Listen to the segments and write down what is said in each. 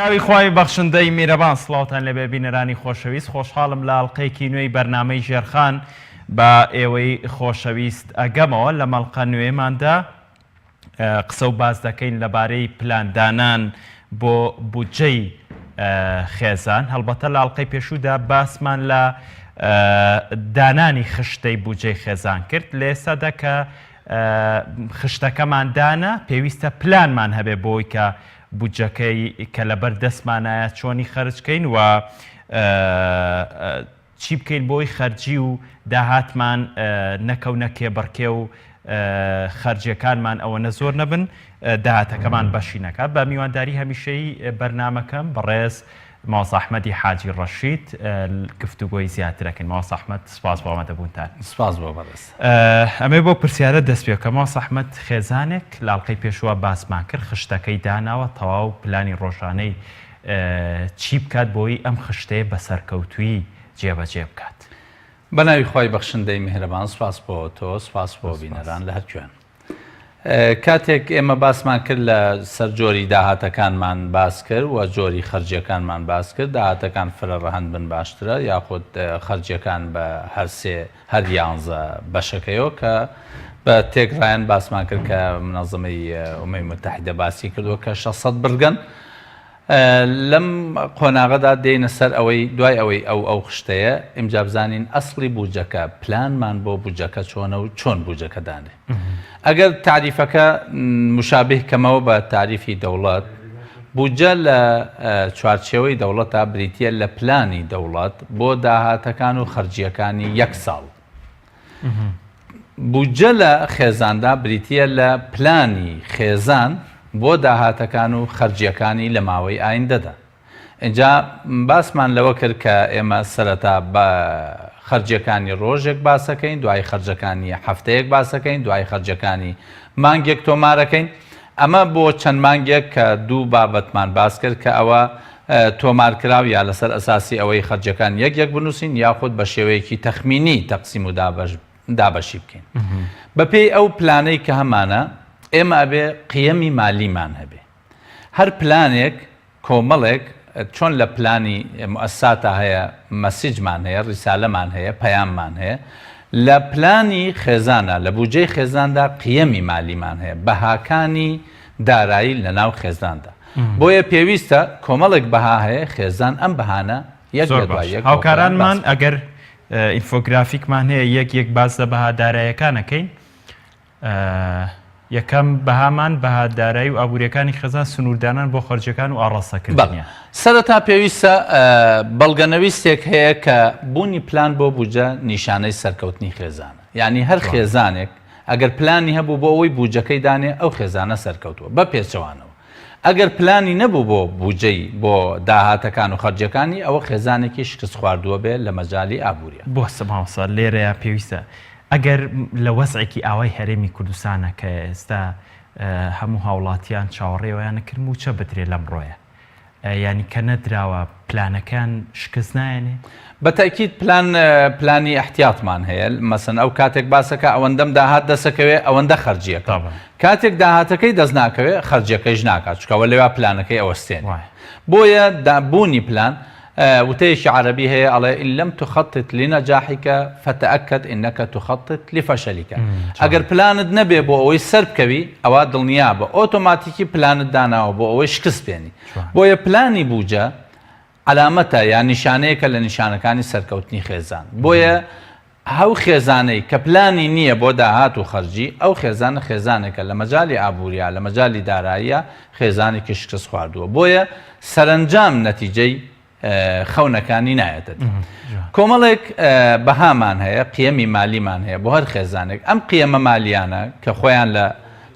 ناوی خوای بەخشندەی میرەبان سڵاوتان لێبێ بینەرانی خۆشەویست خۆشحاڵم لە ئەڵقەیەکی نوێی بەرنامەی ژێرخان بە ئێوەی خۆشەویست ئەگەمەوە لە مەڵقە نوێماندا قسە و باس دەکەین لەبارەی پلاندانان بۆ بودجەی خێزان هەڵبەتە لە ئەڵقەی پێشوودا باسمان لە دانانی خشتەی بودجەی خێزان کرد لە ئێستادا کە خشتەکەمان دانا پێویستە پلانمان هەبێ بۆی کە بودجەکەی کە لەبەر دەستمانایە چۆنی خەرج کەین و چی بکەین بۆی خەرجی و داهاتمان نەکەونە کێبڕکێ و خەرجیەکانمان ئەوەنە زۆر نەبن داهاتەکەمان بەشی نەکات. بە میوانداری هەمیشەیی بەرنامەکەم بەڕێز مامۆستا ئەحمەدی حاجی ڕەشید گفتوگۆی زیاترەکەین. مامۆستا ئەحمەد سپاس بۆ ئامادەبوونتان. سپاس بۆ بەڕێز. ئەمەوێ بەو پرسیارە دەست پێ بکەم مامۆستا ئەحمەد خێزانێک لە ئەڵقەی پێشووە باسمان کرد خشتەکەی داناوە تەواو پلانی ڕۆژانەی چی بکات بۆی ئەم خشتەیە بە سەرکەوتوویی جێبەجێ بکات؟ بە ناوی خوای بەخشندەی میهرەبان سوپاس بۆ تۆ سوپاس بۆ بینەران لە هەر کوێن. کاتێک ئێمە باسمان کرد لە سەر جۆری داهاتەکانمان باس کرد و جۆری خەرجیەکانمان باس کرد داهاتەکان فرە ڕەهەند بن باشترە یاخود خەرجیەکان بە هەرسێ هەر یانزە بەشەکەیەوە کە بە تێکڕایان باسمان کرد کە منەزەمەی ئومەی متحدە باسی کردووە کە 600 بڕگەن لەم قۆناغەدا دێینە سەر ئەوەی دوای ئەوەی ئەو ئەو خشتەیە ئیمجا بزانین ئەسڵی بوجەکە پلانمان بۆ بوجەکە چۆنە و چۆن بوجەکە دانرێ ئەگەر تاریفەکە مشابه کەمەوە بە تاریفی دەوڵەت بودجە لە چوارچێوەی دەوڵەتا بریتییە لە پلانی دەوڵەت بۆ داهاتەکان و خەرجییەکانی یەک ساڵ. بودجە لە خێزاندا بریتییە لە پلانی خێزان بۆ داهاتەکان و خەرجییەکانی لە ماوەی ئایندەدا. ئینجا باسمان لەوە کرد کە ئێمە سەرەتا بە خەرجیەکانی ڕۆژێک باسەکەین دوای خەرجەکانی هەفتەیەک باسەکەین دوای خەرجەکانی مانگێک تۆمارەکەین ئەمە بۆ چەند مانگێک کە دوو بابەتمان باس کرد کە ئەوە تۆمارکراو یا لەسەر ئەساسی ئەوەی خەرجەکان یەک یەک بنووسین یاخود بە شێوەیەکی تەخمینی تەقسیم و دابەش دابەشی بکەین بەپێی ئەو پلانەی کە هەمانە ئێمە ئەبێ قیەمی مالیمان هەبێ هەر پلانێک کۆمەڵێک چۆن لە پلانی موئەسساتا هەیە مەسجمان هەیە ڕیسالەمان هەیە پەیاممان هەیە لە پلانی خێزانا لە بوجەی خێزاندا قیەمی مالیمان هەیە بەهاکانی دارایی لە ناو خێزاندا بۆیە پێویستە کۆمەڵێک بەها هەیە خێزان ئەم بەهانە یەک زۆر لە دوای باش یەک بۆ خۆیان باس هاوکارانمان بکەن. ئەگەر ئینفۆگرافیکمان هەیە یەک یەک باس لە بەها دارایەکان ئەکەین یەکەم بەهامان بەها دارایی و ئابووریەکانی خێزان سنووردانان بۆ خەرجیەکان و بەڵێ ئاڕاستەکردنیان. سەرەتا پێویستە بەڵگەنەویستێک هەیە کە بوونی پلان بۆ بودجە نیشانەی سەرکەوتنی خێزانە یانی هەر خێزانێک ئەگەر پلانی هەبوو بۆ ئەوەی بودجەکەی دانێ ئەو خێزانە سەرکەوتووە بە پێچەوانەوە ئەگەر پلانی نەبوو بۆ بودجەی بۆ داهاتەکان و خەرجیەکانی ئەوە خێزانێکی شکست خواردووە بێ لە مەجالی ئابووریا. بۆ مامۆستا لێرەیا پێویستە ئەگەر لە وەزعێکی ئاوای هەرێمی کوردستانە کە ئێستا هەموو هاوڵاتیان چاوەڕێی ئەوەیانە کرد مووچە بدرێ لەمڕۆیە یانی کە نەدراوە پلانەکەیان شکست نایەنێ؟ بە تەئکید پلان پلانی ئیحتیاتمان هەیە مەسەن ئەو کاتێک باسەکە ئەوەندەم داهات دەسەکەوێ ئەوەندە خەرجیەکەم کاتێک داهاتەکەی دەست ناکەوێ خەرجیەکەیش ناکات چونکە ئەوە لەویا پلانەکەی ئەوەستێنێ بۆیە بوونی پلان وتەیەکی عەرەبی هەیە ئەڵێ ان لم تخطط لنجاحک فتاکد انک تخطط لفشلک ئەگەر پلانت نەبێ بۆ ئەوەی سەربکەوی ئەوا دڵنیابە ئۆتۆماتیکی پلانت داناوە بۆ ئەوەی شکست بێنی بۆیە پلانی بوجە عەلامەتە یان نیشانەیەکە لە نیشانەکانی سەرکەوتنی خێزان بۆیە ئه و خێزانەی کە پلانی نییە بۆ داهات و خەرجی، ئەو خێزانە خێزانێکە لە مەجالی ئابووریا، لە مەجالی داراییا خێزانێکی شکست خواردووە. بۆیە سەرەنجام نەتیجەی خەونەکانی نایەتە دی. کۆمەڵێک بەهامان هەیە، قیەمی مالیمان هەیە بۆ هەر خێزانێک. ئەم قیەمە مالیانە کە خۆیان لە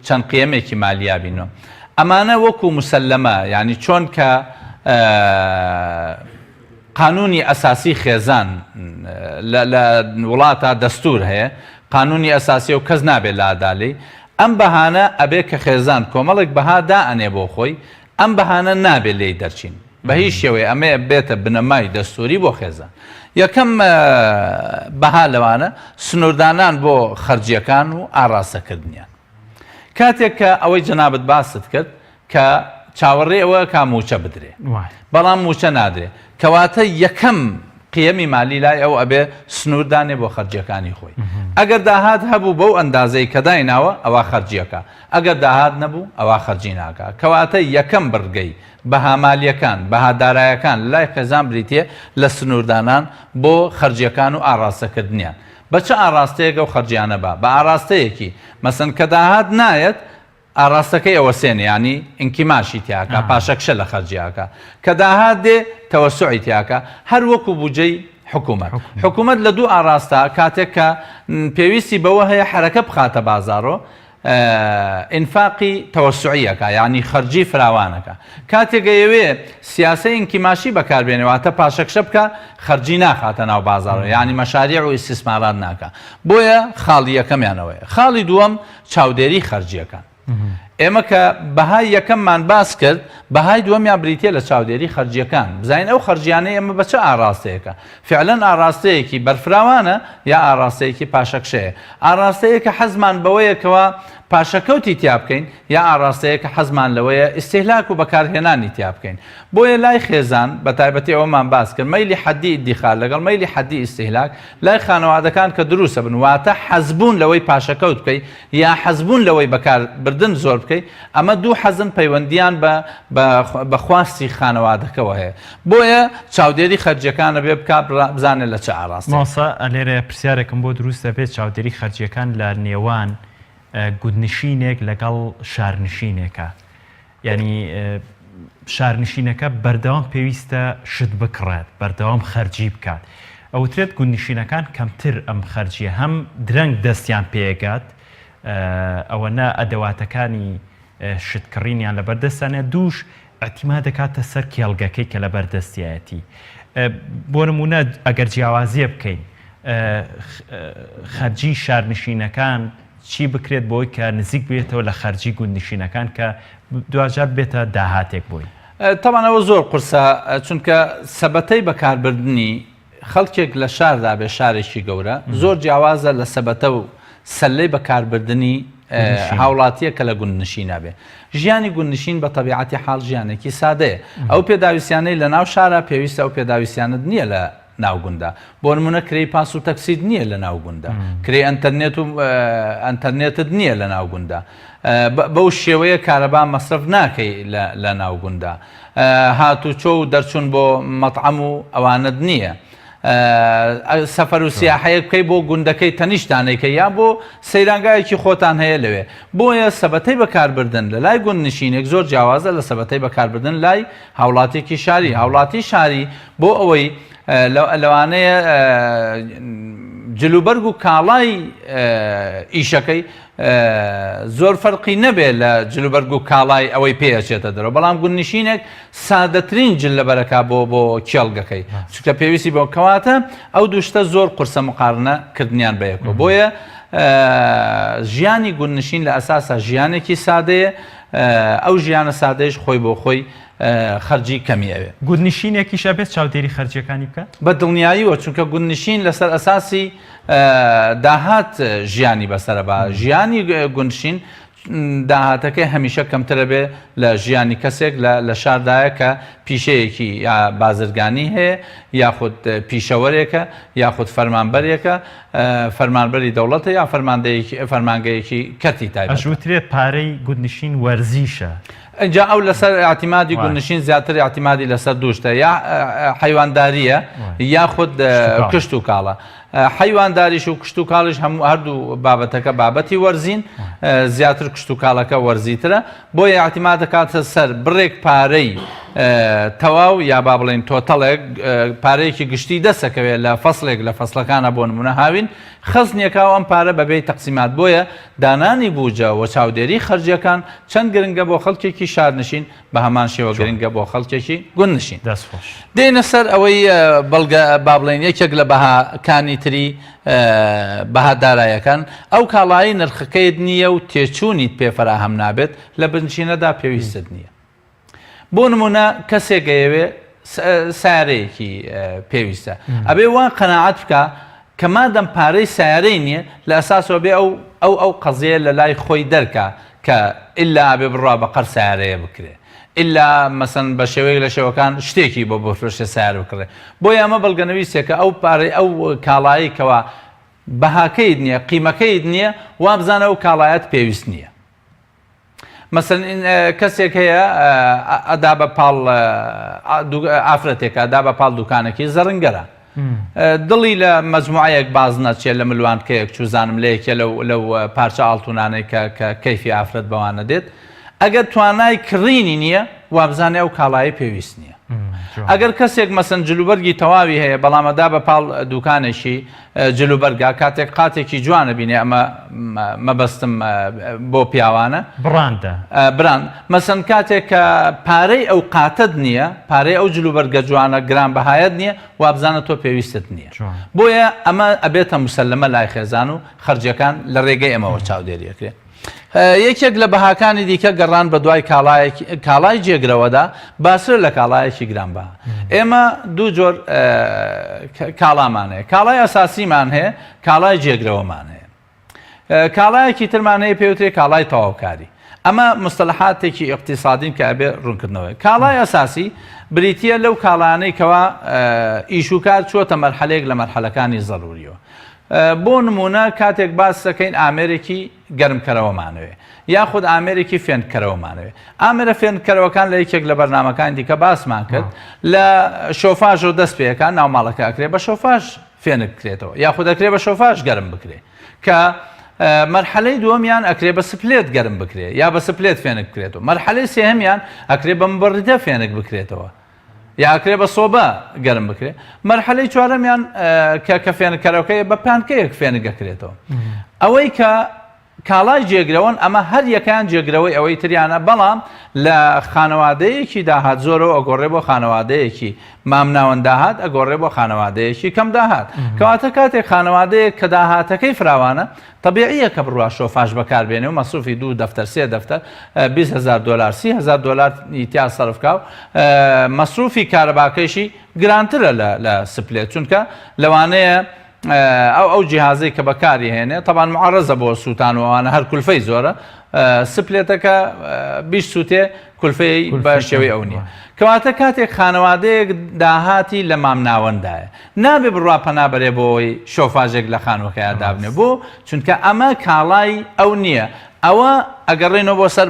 چەند قیەمێکی مالیا بینوە. ئەمانە وەکو موسەلەمە، یانی چۆن کە قانونی ئەساسی خێزان لە لە وڵاتا دەستور هەیە قانونی ئەساسیە و کەس نابێ لادا لێی ئەم بەهانە ئەبێ کە خێزان کۆمەڵێک بەها دائەنێ بۆ خۆی ئەم بەهانە نابێ لێی دەرچین بە هیچ شێوەیە ئەمەیە بێتە بنەمای دەستوری بۆ خێزان یەکەم بەها لەوانە سنوردانان بۆ خەرجیەکان و ئاڕاستەکردنیان کاتێک کە ئەوەی جەنابت باست کرد کە. چاوەڕێی ئەوە کا مووچە بدرێ بەڵام مووچە نادرێ کەواتە یەکەم قیەمی مالی لای ئەو ئەبێ سنوور دانێ بۆ خەرجیەکانی خۆی ئەگەر داهات هەبوو بەو ئەندازەی کە دایناوە ئەوا خەرجیەکە ئەگەر داهات نەبوو ئەوا خەرجی ناکا کەواتە یەکەم بڕگەی بەها مالیەکان بەها دارایەکان لای خێزان بریتیە لە سنووردانان بۆ خەرجیەکان و ئاڕاستەکردنیان بە چ ئاڕاستەیەک ئەو خەرجیانە با بە ئاڕاستەیەکی مەسەن کە داهات نایەت ئاڕاستەکەی ئەوەسێنێ یانی ئینکیماشی تیاکا پاشەکشە لە خەرجیاکا کە داهات دێ تەوەسوعی تیاکا هەر وەکو بوجەی حکومەت حکومەت لە دوو ئاڕاستە کاتێک کە پێویستی بەوە هەیە حەرەکە بخاتە بازاڕۆ ئینفاقی تەوەسوعی ئەکا یانی خەرجی فراوانەکە کاتێک ئەیەوێ سیاسەی ئینکیماشی بەکاربێنێ واتە پاشەکشە بکا خەرجی ناخاتە ناو بازاڕۆ یانی مەشاریع و ئیستیسمارات ناکا بۆیە خاڵی یەکەمیان ئەوەیە خاڵی دووەم چاودێری خەرجییەکان. ئێمە کە بەهای یەکەممان باس کرد، بەهای دووەمیان بریتییە لە چاودێری خەرجییەکان. بزانین ئەو خەرجییانەی ئێمە بە چ ئاڕاستەیەکە. فیعلەن ئاڕاستەیەکی بەرفراوانە یا ئاڕاستەیەکی پاشەکشەیە. ئاڕاستەیەکە حەزمان بەوەیە کەوا پاشەکەوتی تیا بکەین یا ئاڕاستەیەکە حەزمان لەوەیە ئیستیهلاک و بەکارهێنانی تیا بکەین. بۆیە لای خێزان، بەتایبەتی ئەوەمان باس کرد، مەیلی حەدی ئیدیخار لەگەڵ مەیلی حەدی ئیستیهلاک، لای خانەوادەکان کە دروست ئەبن واتە حەزبوون لەوەی پاشەکەوت بکەی یا حەزبوون لەوەی بەکار بردن زۆر بکەی ئەمە دوو حەزن پەیوەندیان بە بە خواستی خانەوادەکەوە هەیە بۆیە چاودێری خەرجیەکان ئەبێ بکا بزانێ لە چ ئاراستەیەک. مامۆستا لێرەیە پرسیارێکم بۆ دروست دەبێت چاودێری خەرجیەکان لە نێوان گوندنشینێک لەگەڵ شارنشینێکە یانی شارنشینەکە بەردەوام پێویستە شت بکڕێت، بەردەوام خەرجی بکات. ئەوترێت گوندنشینەکان کەمتر ئەم خەرجیە هەم درەنگ دەستیان پێگات، ئەوەنە ئەدەواتەکانی شت کڕینیان لەبەر دەستیانە، دووش ئیعتیماد دەکاتە سەر کێڵگەکەی کە لەبەر دەستیایەتی. بۆ نموونە ئەگەر جیاوازیە بکەین خەرجی شارنشینەکان چی بکرێت بۆی کە نزیک بێتەوە لە خەرجی گوندنشینەکان کە دواجار بێتە داهاتێک بۆی؟ تەبعەن ئەوە زۆر قورسە چونکە سەبەتەی بەکاربردنی خەڵکێک لە شاردا بێ شارێکی گەورە زۆر جیاوازە لە سەبەتە و سەلەی بەکاربردنی هاوڵاتیە کە لە گوندنشینە بێ ژیانی گوندنشین بە تەبیعەتی حاڵ ژیانێکی سادەیە ئەو پێداویستیانەی لە ناو شارە پێویستە ئەو پێداویستیانت نییە لە ناو گوندا بۆ نمونە کرێی پاس و تەکسیت نییە لە ناو گوندا کرێی ئەتەرنێت و ئەتەرنێتت نییە لە ناو گوندا بەو شێوەیە کارەبا مەسرف ناکەی لە ناو گوندا هاتوچۆ و دەرچوون بۆ مەطعەم و ئەوانت نییە. سەفەر و سیاحەیەک بکەی بۆ گوندەکەی تەنیشتانێکە یا بۆ سەیرانگایەکی خۆتان هەیە لەوێ بۆیە سەبەتەی بەکاربردن لە لای گوندنشینێک زۆر جیاوازە لە سەبەتەی بەکاربردن لای هاوڵاتیەکی شاری هاوڵاتی شاری بۆ ئەوەی لەوانەیە جلوبەرگ و کاڵای ئیشەکەی زۆر فەرقی نەبێ لە جلوبەرگ و کاڵای ئەوەی پێەچێتە دەرەوە بەڵام گوندنشینێک سادەترین جل لەبەرەکە بۆ بۆ کێڵگەکەی چونکە پێویستی بۆ کەواتە ئەو دوو شتە زۆر قورسە مقارنە کردنیان بەیەکەوە بۆیە ژیانی گوندنشین لە ئەساسا ژیانێکی سادەیە ئەو ژیانە سادەیش خۆی بۆ خۆی خەرجی کەمی ئەوێ. گوندنشینێکیش ئەبێت چاودێری خەرجیەکانی بکات؟ بە دڵنیاییەوە، چونکە گوندنشین لەسەر ئەساسی داهات ژیانی بەسەرە با، ژیانی گوندشین داهاتەکەی هەمیشە کەمترە بێ لە ژیانی کەسێک لە شاردایە کە پیشەیەکی یا بازرگانی هەیە یاخود پیشەوەرێکە یاخود فەرمانبەرێکە فەرمانبەری دەوڵەتە یا فەرماندەیەکی فەرمانگەیەکی کەرتی تایبەتە. ئەشوترێت پارەی گوندنشین وەرزیشە. ئینجا ئەو لەسەر ئیعتیمادی گوندنشین زیاتر ئیعتیمادی لەسەر دوو شتە یا حەیواندارییە یاخود کشتوکاڵە. حەیوانداریش و کشتوکاڵیش هەموو هەردوو بابەتەکە بابەتی وەرزین زیاتر کشتوکاڵەکە وەرزیترە بۆیە ئیعتیماد دەکاتە سەر بڕێک پارەی تەواو یا با بڵێین تۆتەڵێک پارەیەکی گشتی دەسەکەوێت لە فەسڵێک لە فەسڵەکانە بۆ نمونە هاوین خەزنێکا و ئەم پارە بەبێ تەقسیمات بۆیە دانانی بوجە و چاودێری خەرجیەکان چەند گرنگە بۆ خەڵکێکی شارنشین بە هەمان شێوە گرنگە بۆ خەڵکێکی گوندنشین. دەست خۆش. دێینە سەر ئەوەی بەڵگە با بڵێین یەکێک لە بەهاکانی تری بەها دارایەکان ئەو کاڵایەی نرخەکەیت نییە و تێچوونیت پێ فەراهەم نابێت لە بنچینەدا پێویستت نییە. بۆ نمونە کەسێک ئەیەوێ سیارەیەکی پێویستە ئەبێ وا قەناعەت بکە کە مادەم پارەی سیارەی نییە لە ئەساسەوە بێ ئەو ئەو ئەو قەزیە لە لای خۆی دەرکا کە ئللا ئەبێ بڕوا بە قەر سیارەیە بکرێ. ئیلا مەسەن بە شێوەیەک لە شێوەکان شتێکی بۆ بفرۆشێ سەیارە بکڕێ. بۆیە ئەمە بەڵگەنەویستێکە ئەو پارەی ئەو کاڵایەی کەوا بەهاکەیت نییە، قیمەکەیت نییە، وابزانە ئەو کاڵایەت پێویست نییە. مەسەن کەسێک هەیە ئەدا بە پاڵ ئافرەتێکە ئەدا بە پاڵ دوکانێکی زەڕنگەرە. دڵی لە مەجموعەیەک باز نەچێ لە ملوانکەیەک چوزانم لە یەکێ لەو لەو پارچە ئاڵتونانەی کە کە کەیفی ئافرەت بەوانە دێت ئەگەر توانای کڕینی نییە وابزانێ ئەو کاڵایەی پێویست نییە ئەگەر کەسێک مەسەن جلوبەرگی تەواوی هەیە بەڵام ئەدا بە پاڵ دوکانێکی جلوبەرگا کاتێک قاتێکی جوانە بینێ ئەمە مەبەستم بۆ پیاوانە بڕاندە براند مەسەن کاتێک کە پارەی ئەو قاتەت نییە پارەی ئەو جلوبەرگە جوانە گران بەهایەت نییە وابزانە تۆ پێویستت نییە بۆیە ئەمە ئەبێتە مسلمە لای خێزان و خەرجەکان لە ڕێگەی ئەمەوە چاودێری ئەکرێت یەکێک لە بەهاکانی دیکە گەڕان بە دوای کاڵای جێگرەوەدا باشترە لە کاڵایەکی گرانبەها. ئێمە دوو جۆر کاڵامان هەیە، کاڵای ئەساسیمان هەیە، کاڵای جێگرەوەمان هەیە. کاڵایەکی ترمان هەیە پێوترێ کاڵای تەواوکاری. ئەمە مستەلحاتێکی ئیقتیسادین کە ئەبێ ڕوونکردنەوەی. کاڵای ئەساسی بریتییە لەو کاڵایانەی کەوا ئیش و کار چووەتە مەرحەلەیەک لە مەرحەلەکانی زەرووریەوە. بۆ نموونە کاتێک باس دەکەین ئامێرێکی گەرمکەرەوەمانەوێ یاخود ئامێرێکی فێنککەرەوەمانەوێ ئامێرە فێنککەرەوەکان لە یەکێک لە بەرنامەکانی دیکە باسمان کرد لە شۆفاژەوە دەست پێکان ناو ماڵەکە ئەکرێ بە شۆفاژ فێنک بکرێتەوە یاخود ئەکرێ بە شۆفاژ گەرم بکرێ کە مەرحەلەی دووەمیان ئەکرێ بە split گەرم بکرێ یا بە split فێنک بکرێتەوە مەرحەلەی سێهەمیان ئەکرێ بە مبەڕیدە فێنک بکرێتەوە یا ئەکرێ بە سۆبە گەرم بکرێ مەرحەلەی چوارەمیان کە کە فێنککەرەکەی بە پانکەیەک فێنک ئەکرێتەوە ئەوەی کە کاڵای جێگرەوەن ئەمە هەر یەکەیان جێگرەوەی ئەوەی تریانە بەڵام لە خانەوادەیەکی داهات زۆرەوە ئەگۆڕێ بۆ خانەوادەیەکی مامناوەند داهات ئەگۆڕێ بۆ خانەوادەیەکی کەم داهات کەواتە کاتێک خانەوادەیەک کە داهاتەکەی فراوانە تەبیعیە کە بڕوا شۆفاژ بەکار بێنێ و مەسروفی دوو دەفتەر سێ دەفتەر 20 هەزار دۆلار 30 هەزار دۆلار ی تیا سەرف کا و مەسروفی کارەباکەیشی گرانترە لە لە split چونکە لەوانەیە ئەو ئەو جیهازەی کە بەکاری هێنێ تەبان معرەزە بۆ سووتان و ئەوانە هەر کولفەی زۆرە split ەکە بیش سووتێ کولفەی بە شێوەی ئەو نییە کەواتە کاتێک خانەوادەیەک داهاتی لە مامناوەندایە نابێ بڕوا پەنا بەرێ بۆ ئەوەی شۆفاژێک لە خانووەکەیا دابنێ بۆ؟ چونکە ئەمە کاڵای ئەو نییە ئەوە ئەگەڕێنەوە بۆ سەر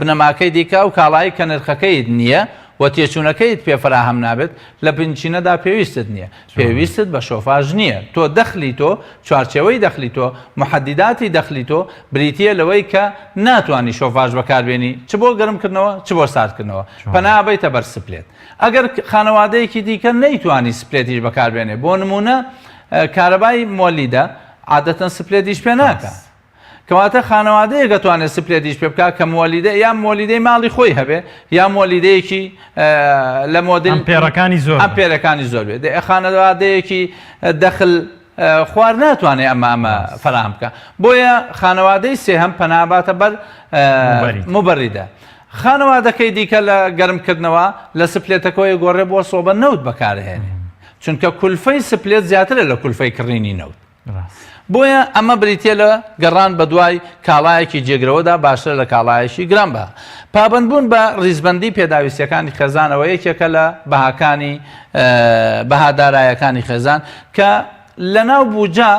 بنەماکەی دیکە ئەو کاڵای کە نرخەکەیت نییە و تێچوونەکەیت پێ فەراهەم نابێت لە بنچینەدا پێویستت نییە پێویستت بە شۆفاژ نییە تۆ دەخلی تۆ چوارچێوەی دەخلی تۆ محەدیداتی دەخلی تۆ بریتییە لەوەی کە ناتوانی شۆفاژ بەکاربێنی چ بۆ گەرمکردنەوە چ بۆ ساردکردنەوە پەنا ئەبەیتە بەر split ئەگەر خانەوادەیەکی دیکە نەیتوانی split یش بەکاربێنێ بۆ نموونە کارەبای مۆلیدە عادەتەن split یش پێ ناکا کەواتە خانەوادەیەک ئەتوانێت split یش پێ بکا کە مۆلیدە یا مۆلیدەی ماڵی خۆی هەبێ یا مۆلیدەیەکی لە مۆدل ئەمپێرەکانی زۆر ئەمپێرەکانی زۆر بێت خانەوادەیەکی دەخل خوار ناتوانێ ئەمە ئەمە فەراهەم بکا بۆیە خانەوادەی سێهەم پەنا باتە بەر مبەریدە خانەوادەکەی دیکە لە گەرمکردنەوە لە split ەکەوەی گۆڕێ بۆ سۆبە نەوت بەکارهێنێ چونکە کولفەی split زیاترە لە کولفەی کڕینی نەوت بۆیە ئەمە بریتیە لە گەڕان بەدوای کاڵایەکی جێگرەوەدا باشترە لە کاڵایەکی گرانبەها. پابەندبوون بە ڕیزبەندی پێداویستیەکانی خێزانەوە یەکێکە لە بەهاکانی بەها دارایەکانی خێزان کە لەناو بوجە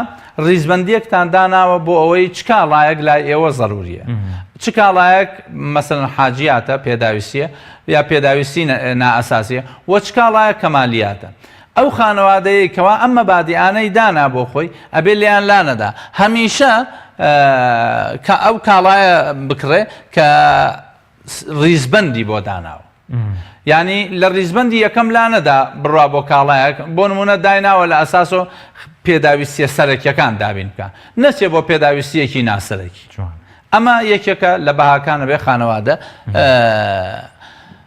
ڕیزبەندیەکتان داناوە بۆ ئەوەی چ کاڵایەک لای ئێوە زەروریە چ کاڵایەک مەسەلەن حاجیاتە پێداویستیە یا پێداویستی نائەساسیە و چ کاڵایەک کەمالیاتە ئەو خانەوادەیەی کەوا ئەم مەبادیئانەی دانا بۆ خۆی ئەبێ لێیان لانەدا هەمیشە کە ئەو کاڵایە بکڕێ کە ڕیزبەندی بۆ داناوە یعنی لە ڕیزبەندی یەکەم لانەدا بڕوا بۆ کاڵایەک بۆ نمونە دایناوە لە ئەساسۆ پێداویستیە سەرەکیەکان دابین بکە نەچێ بۆ پێداویستیەکی ناسەرەکی ئەمە یەکێکە لە بەهاکانە بێ خانەوادە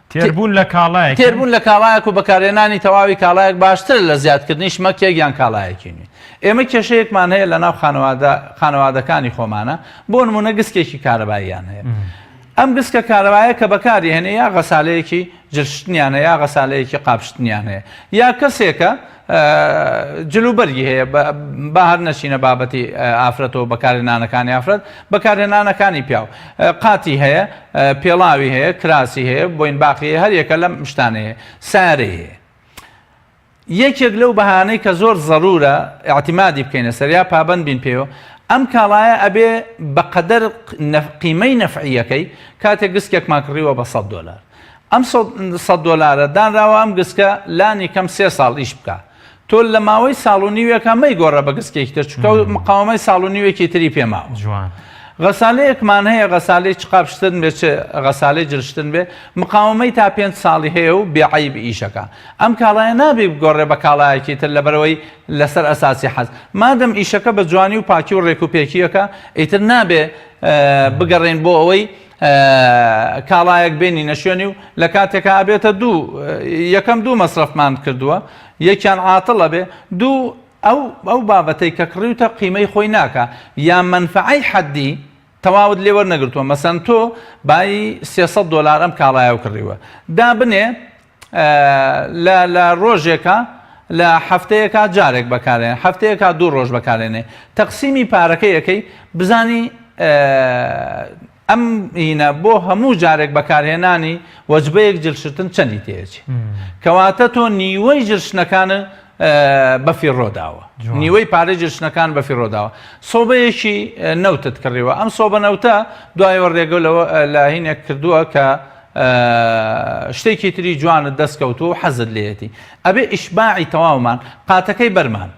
تێربوون لە کاڵایەک. تێربوون لە کاڵایەک و بەکارهێنانی تەواوی کاڵایەک باشترە لە زیادکردنی شمەکێک یان کاڵایەکی نوێ. ئێمە کێشەیەکمان هەیە لەناو خانەوادە خانەوادەکانی خۆمانە، بۆ نموونە گسکێکی کارەباییان هەیە. ئەم گسکە کارەبایە کە بەکاری هێنێ یا غەسالەیەکی جلشتنیان هەیە یا غەسالەیەکی قاپشتنیان هەیە یا کەسێکە. جل و بەرگی هەیە با هەر نەچینە بابەتی ئافرەتەوە بەکارهێنانەکانی ئافرەت بەکارهێنانەکانی پیاو قاتی هەیە پێڵاوی هەیە کراسی هەیە بۆینباخی هەیە هەر یەکە لەم شتانە هەیە سارەی هەیە یەکێک لەو بەهانەی کە زۆر زەرورە ئیعتیمادی بکەینە سەر یا پابەند بین پێوە ئەم کاڵایە ئەبێ بە قەدەر قیمەی نەفعیەکەی کاتێک گسکێکمان کڕیوە بە 100 دۆلار ئەم 100 دۆلارە دانراوە ئەم گسکە لانی کەم سێ ساڵ ئیش بکە تۆ لە ماوەی ساڵ و نیوێکا مەیگۆڕە بە گسکێکی تر چونکە مقاومەی ساڵ و نیوێکی تری پێ ماوە. جوان. غەسالەیەکمان هەیە غەسالەی چ قاپ شتن بێ چ غەسالەی جل شتن بێ مقاومەی تا پێنج ساڵی هەیە و بێ عەیب ئیشەکا. ئەم کاڵایە نابێ بگۆڕێ بە کاڵایەکی تر لەبەرئەوەی لەسەر ئەساسی حەز. مادەم ئیشەکە بە جوانی و پاکی و ڕێک و پێکیەکە ئیتر نابێ بگەڕێین بۆ ئەوەی کاڵایەک بێنینە شوێنی و لە کاتێکا ئەبێتە دوو یەکەم دوو مەسرەفمان کردووە یەکیان عاتڵ ئەبێ دوو ئەو ئەو بابەتەی کە کڕیوتە قیمەی خۆی ناکا یا مەنفەعەی حەدی تەواوت لێ وەرنەگرتووە مەسەن تۆ بایی 300 دۆلار ئەم کاڵایەو کڕیوە دابنێ لە لە ڕۆژێکا لە هەفتەیەکا جارێک بەکارێن هەفتەیەکا دوو ڕۆژ بەکارێنێ تەقسیمی پارەکەی ئەکەی بزانی ئەم هینە بۆ هەموو جارێک بەکارهێنانی وەجبەیەک جلشتن چەندی تێچێ کەواتە تۆ نیوەی جلشتنەکانە بەفیڕۆ داوە نیوەی پارەی جلشتنەکان بەفیڕۆ داوە سۆبەیەکی نەوتت کڕیوە ئەم سۆبە نەوتە دوایەوە ڕێگە لەوە لە هینێک کردووە کە شتێکی تری جوانت دەست کەوتووە و حەزت لێیەتی ئەبێ ئیشباعی تەواومان قاتەکەی بەرمان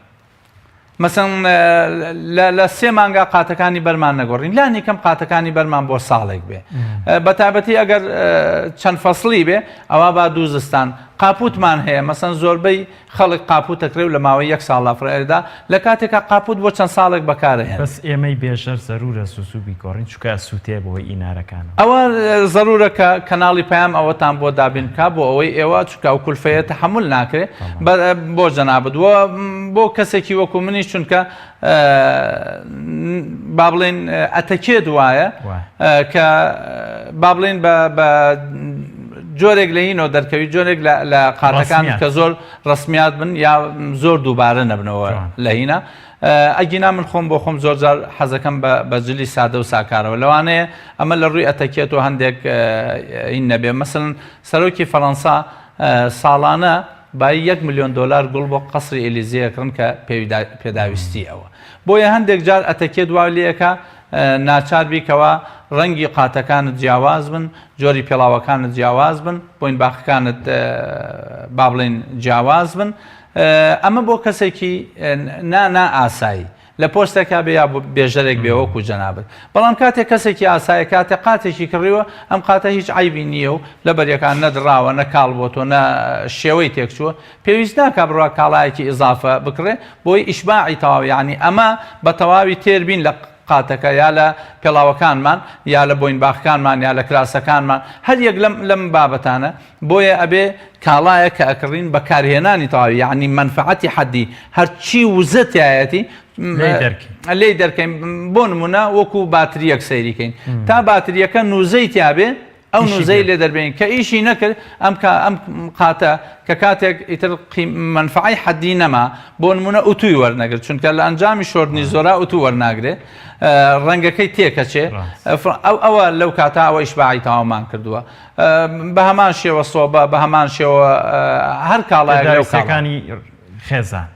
مەسەن لە سێ مانگا قاتەکانی بەرمان نەگۆڕین لانی کەم قاتەکانی بەرمان بۆ ساڵێک بێ بە تایبەتی ئەگەر چەند فەسڵی بێ ئەوە با دوو زستان قاپوتمان هەیە مەسەن زۆربەی خەڵک قاپوت ئەکڕێ و لە ماوەی یەک ساڵا فڕێدا، لە کاتێکا قاپوت بۆ چەند ساڵێک بەکارئەهێنرێ. بەس ئێمەی بێژەر زەرورە زوو زوو بیگۆڕین چونکە ئەسوتێ بەهۆی ئینارەکانەوە. ئەوە زەرورە کە کەناڵی پەیام ئەوەتان بۆ دابین بکا بۆ ئەوەی ئێوە چونکە ئەو کولفەیە تەحەمول ناکرێ بۆ جەنابت وە بۆ کەسێکی وەکو منیش چونکە با بڵێین ئەتەکێت وایە کە با بڵێین بە جۆرێک لە هینۆ دەرکەوی جۆرێک لە قاتەکان کە زۆر ڕسمیات بن یا زۆر دووبارە نەبنەوە لە هینە ئەگینا من خۆم بۆ خۆم زۆر جار حەزەکەم بە جلی سادە و ساکارەوە لەوانەیە ئەمە لە ڕووی ئەتەکێت و هەندێک این نەبێ مەسن سەرۆکی فەڕەنسا ساڵانە بایی یەک ملیۆن دۆلار گوڵ بۆ قەسری ئێلیزێ ئەکڕن کە پێداویستی ئەوە. بۆیە هەندێک جار ئەتەکێت وا لێئەکا ناچار بی کەوا ڕەنگی قاتەکانت جیاواز بن، جۆری پێڵاوەکانت جیاواز بن، بۆینباخەکانت با بڵێین جیاواز بن. ئەمە بۆ کەسێکی نا نا ئاسایی. لە پۆستێکا بێ یا بێژەرێک بێ وەکو جەنابت بەڵام کاتێک کەسێکی ئاسایە کاتێ قاتێکی کڕیوە ئەم قاتە هیچ عەیبی نییە و لە بەریەکان نە دڕاوە نە کاڵ بۆتەوە نە شێوەی تێکچووە پێویست ناکا بڕوا کاڵایەکی ئیزافە بکڕێ بۆی ئیشباعی تەواو یعنی ئەمە بە تەواوی تێر بین لە قاتەکە یا لە پێڵاوەکانمان یا لە بۆینباخەکانمان یا لە کراسەکانمان هەر یەک لەم لەم بابەتانە بۆیە ئەبێ کاڵایەک کە ئەکڕین بەکارهێنانی تەواوی یەعنی مەنفەعەتی حەدی هەرچی وزە تیایەتی لێی دەرکەین بۆ نمونە وەکو باتریەک سەیری کەین تا باتریەکە نوزەی تیابێ ئەو نوزەی لێ دەربێن کە ئیشی نەکرد ئەم ئەم قاتە کە کاتێک ئیتر مەنفەعەی حەدی نەما بۆ نمونە ئوتوی وەرنەگرت چونکە لە ئەنجامی شۆردنی زۆرا ئوتو وەرناگرێ ڕەنگەکەی تێکەچێ ئەو ئەوە لەو کاتە ئەوە ئیشباعی تەواومان کردووە بە هەمان شێوە سۆبە، بە هەمان شێوە هەر کاڵایەک لەو پێداویستیەکانی خێزان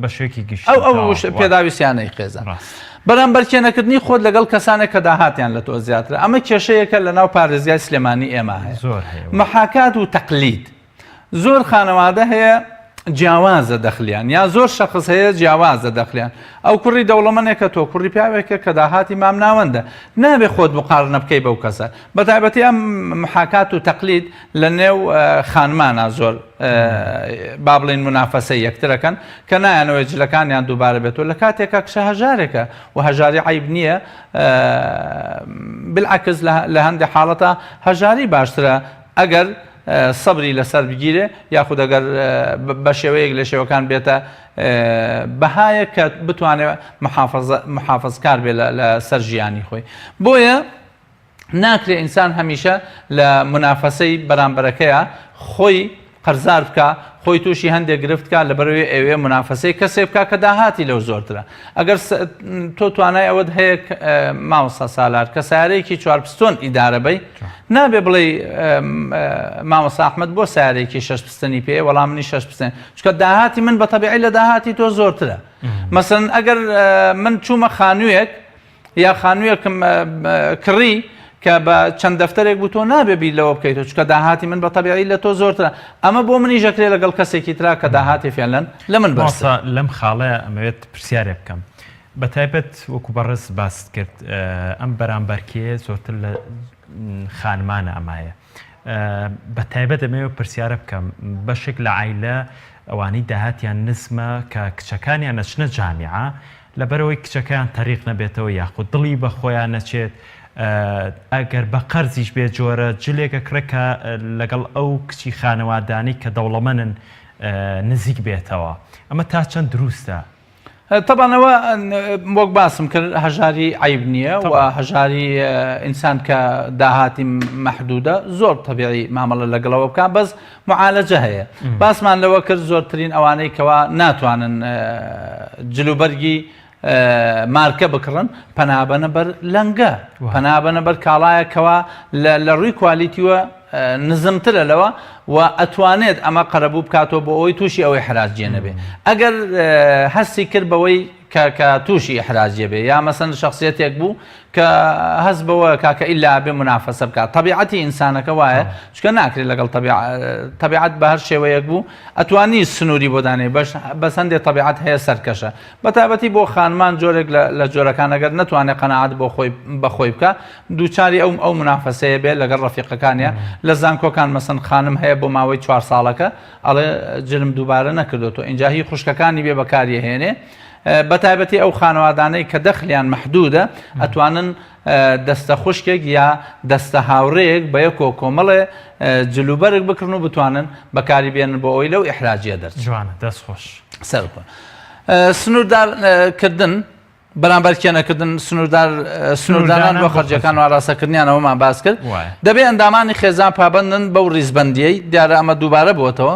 بە شێوەیەکی گشتی ئەو ئەو پێداویستیانەی خێزان بەرامبەرکێ نەکردنی خۆت لەگەڵ کەسانێک کە داهاتیان لە تۆ زیاترە ئەمە کێشەیەکە لە ناو پارێزگای سلێمانی ئێمە هەیە زۆر هەیە محاکات و تەقلید زۆر خانەوادە هەیە جیاوازە دەخلیان یا زۆر شەخس هەیە جیاوازە دەخلیان ئەو کوڕی دەوڵەمەنێکە تۆ کوڕی پیاوێکە کە داهاتی مامناوەندە نابێ خۆت مقارنە بکەی بەو کەسە بە تایبەتی ئەم محاکات و تەقلید لە نێو خانمانە زۆر با بڵین منافەسە یەکترەکەن کە نایانەوەی جلەکانیان دووبارە بێتەوە لە کاتێکا کچە هەژارێکە و هەژاری عیب نییە بالعکس لە هەندێک حاڵەتە هەژاری باشترە ئەگەر سەبری لەسەر بگیرێ یاخود ئەگەر بە شێوەیەک لە شێوەکان بێتە بەهایەک کە بتوانێت محافظکار بێ لە سەر ژیانی خۆی بۆیە ناکرێ ئینسان هەمیشە لە منافەسەی بەرامبەرەکەیە خۆی قەرزار بکە. خۆی تووشی هەندێک گرفت کا لەبەرەوەی ئەوێ منافەسەی کەسێک بکا کە داهاتی لەو زۆرترە. ئەگەر تۆ توانای ئەوەت هەیە مامۆستا سالار کە سیارەیەکی چوار پستۆن ئیدارە بەی نابێ بڵێ مامۆستا ئەحمد بۆ سیارەیەکی شەش پستنی پێ وەڵام منی شەش پستن چکە داهاتی من بە تەبیعی لە داهاتی تۆ زۆرترە مەسەن ئەگەر من چوومە خانوویەک یا خانوویەکم کڕی کە بە چەند دەفتەرێک بوو تۆ نابێ بیر لەوە بکەیتەوە چونکە داهاتی من بە تەبیعی لە تۆ زۆرترە ئەمە بۆ منیش ئەکرێ لەگەڵ کەسێکی ترا کە داهاتی فعلەن لە من بەرزترە. مامۆستا لەم خاڵەیا ئەمەوێت پرسیارێ بکەم بە تایبەت وەکو بەڕێز باست کرد ئەم بەرامبەرکێیە زۆرتر لە خانمانە ئەمایە بە تایبەت ئەمەوێت پرسیارە بکەم بەشێک لە عایلە ئەوانەی داهاتیان نزمە کە کچەکانیان ئەچنە جامیعە لەبەرئەوەی کچەکەیان تەریق نەبێتەوە یاخود دڵی بە خۆیان نەچێت ئەگەر بە قەرزیش بێت جۆرە جلێک ئەکڕێت کە لەگەڵ ئەو کچی خانەوادانەی کە دەوڵەمەنن نزیک بێتەوە ئەمە تا چەند دروستە؟ تەبان ئەوە وەک باسم کرد هەژاری عیب نییە و هەژاری ئینسان کە داهاتی مەحدودە زۆر تەبیعی مامەڵە لەگەڵەوە بکە بەس معالەجە هەیە باسمان لەوە کرد زۆرترین ئەوانەی کەوا ناتوانن جلوبەرگی مارکە بکڕن پەنابەنە بەر لەنگە پەنابەنە بەر کاڵایەکەوە لە ڕووی quality وە نزمترە لەوە و ئەتوانێت ئەمە قەرەبوو بکاتەوە بۆ ئەوەی تووشی ئەوەی حراجیە نەبێ ئەگەر هەستی کرد بەوەی کە کە تووشی ئیحراجیە بێ یا مەسەن شەخسیەتێک بوو کە هەست بەوە کا کە ئیلا بێ منافەسە بکات تەبیعەتی ئینسانەکە وایە چکە ناکرێت لەگەڵ تەبیعەت بە هەر شێوەیەک بوو ئەتوانی سنووری بۆ دانێ بەش بەس هەندێک تەبیعەت هەیە سەرکەشە بە تایبەتی بۆ خانمان جۆرێک لە جۆرەکان ئەگەر نەتوانێت قەناعەت بۆ خۆی بە خۆی بکە دووچاری ئەو ئەو منافەسەیە بێ لەگەڵ ڕەفیقەکانیان لە زانکۆکان مەسەن خانم هەیە بۆ ماوەی چوار ساڵەکە ئەڵێ جلم دووبارە نەکردۆتەوە ئینجا هی خوشکەکانی بێ بەکاری هێنێ بەتایبەتی ئەو خانەوادانەی کە دەخلیان مەحدودە ئەتوانن دەستە خوشکێک یا دەستە هاوڕێیەک بە یەکۆ کۆمەڵێ جلوبەرگ بکڕن و بتوانن بەکاری بێنن بۆ ئەوەی لەو ئیحراجیە دەرچن. جوانە دەست خۆش. سەرخۆ سنووردار کردن بەرامبەرکێ نەکردن سنووردار سنووردانان بۆ خەرجەکان و ئاراستەکردنیان ئەوەمان باس کرد دەبێ ئەندامانی خێزان پابەندن بەو ڕیزبەندیەی دیارە ئەمە دووبارە بووەتەوە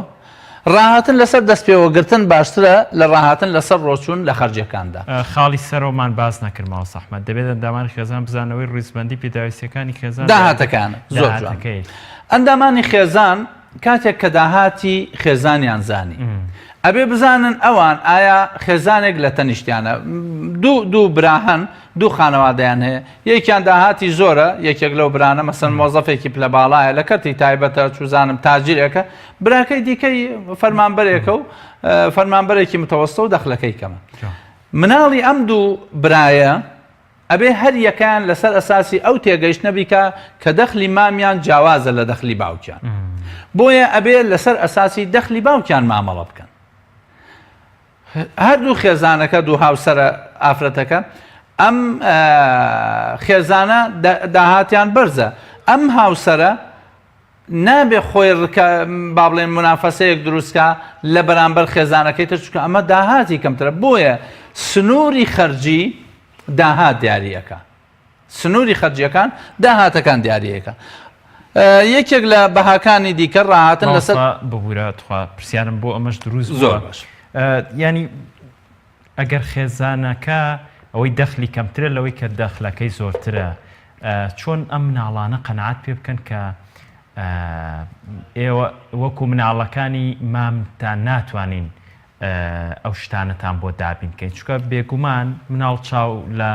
ڕاهاتن لەسەر دەستپێوەگرتن باشترە لە ڕاهاتن لەسەر ڕۆچوون لە خەرجیەکاندا. خاڵی سەرەوەمان باس نەکرد مامۆستا ئەحمەد، دەبێت ئەندامانی خێزان بزانن ئەوەی ڕیزبەندی پێداویستیەکانی خێزان داهاتەکانە. زۆر جوان. ئەندامانی خێزان کاتێک کە داهاتی خێزانیان زانی ئەبێ بزانن ئەوان ئایا خێزانێک لە تەنیشتیانە دوو دوو برا هەن دوو خانەوادەیان هەیە یەکیان داهاتی زۆرە یەکێک لەو برانە مەسەن مۆزەفێکی پلە باڵایە لە کەرتی تایبەتە چوزانم تاجرێکە براکەی دیکەی فەرمانبەرێکە و فەرمانبەرێکی متەوەستە و دەخلەکەی کەمە مناڵی ئەم دوو برایە ئەبێ هەر یەکەیان لەسەر ئەساسی ئەو تێگەیشتنە بیکا کە دەخلی مامیان جیاوازە لە دەخلی باوکیان. بۆیە ئەبێ لەسەر ئەساسی دەخلی باوکیان مامەڵە بکەن. هەردوو خێزانەکە دوو هاوسەرە ئافرەتەکە ئەم خێزانە داهاتیان بەرزە ئەم هاوسەرە نابێ خۆی ڕکە با بڵێن مونافەسەیەک دروست کا لە بەرامبەر خێزانەکەی تر چونکە ئەمە داهاتی کەمترە بۆیە سنووری خەرجی داهات دیاری ئەکا سنووری خەرجیەکان داهاتەکان دیاری ئەکا یەکێک لە بەهاکانی دیکە ڕاهاتن لەسەر ببورە تخوا پرسیارم بۆ ئەمەش دروست زۆر باش ینی ئەگەر خێزانەکە ئەوەی دەخلی کەمترە لەوەی کە دەخلەکەی زۆرترە چۆن ئەم مناڵانە قەناعەت پێ بکەن کە ئێوە وەکو مناڵەکانی مامتان ناتوانین ئەو شتانەتان بۆ دابین کەین چونکە بێگومان مناڵ چاو لە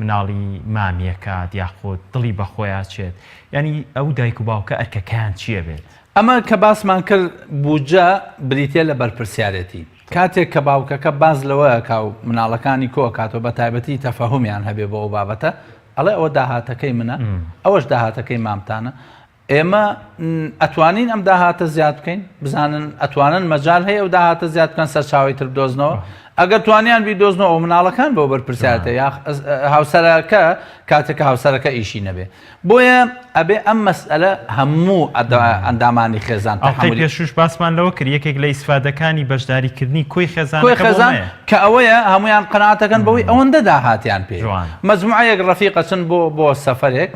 مناڵی مامیەکات یاخود دڵی بەخۆیا چێت ینی ئەو دایک و باوکە ئەرکەکەیان چییە بێت؟ ئەمە کە باسمان کرد بودجە بریتیە لە بەرپرسیارێتی کاتێک کە باوکەکە باس لەوە ئەکا و مناڵەکانی کۆ ئەکاتەوە بە تایبەتی تەفەهومیان هەبێ بۆ ئەو بابەتە ئەڵێ ئەوە داهاتەکەی منە ئەوەش داهاتەکەی مامتانە ئێمە ئەتوانین ئەم داهاتە زیاد بکەین بزانن ئەتوانن مەجال هەیە ئەو داهاتە زیاد بکەن سەرچاوی تر بدۆزنەوە ئەگەر توانیان بیدۆزنەوە ئەو مناڵەکان بۆ بەرپرسیارەتە یا هاوسەرەکە کاتێک کە هاوسەرەکە ئیشی نەبێ بۆیە ئەبێ ئەم مەسئەلە هەموو ئەندامانی خێزان ئەڵقەی پێشووش باسمان لەوە کرد یەکێک لە ئیسفادەکانی بەشداریکردنی کۆی خێزانەکە کۆی خێزان کە ئەوەیە هەموویان قەناعەت ئەکەن بەوەی ئەوەندە داهاتیان پێ مەجموعەیەک ڕەفیق ئەچن بۆ بۆ سەفەرێک.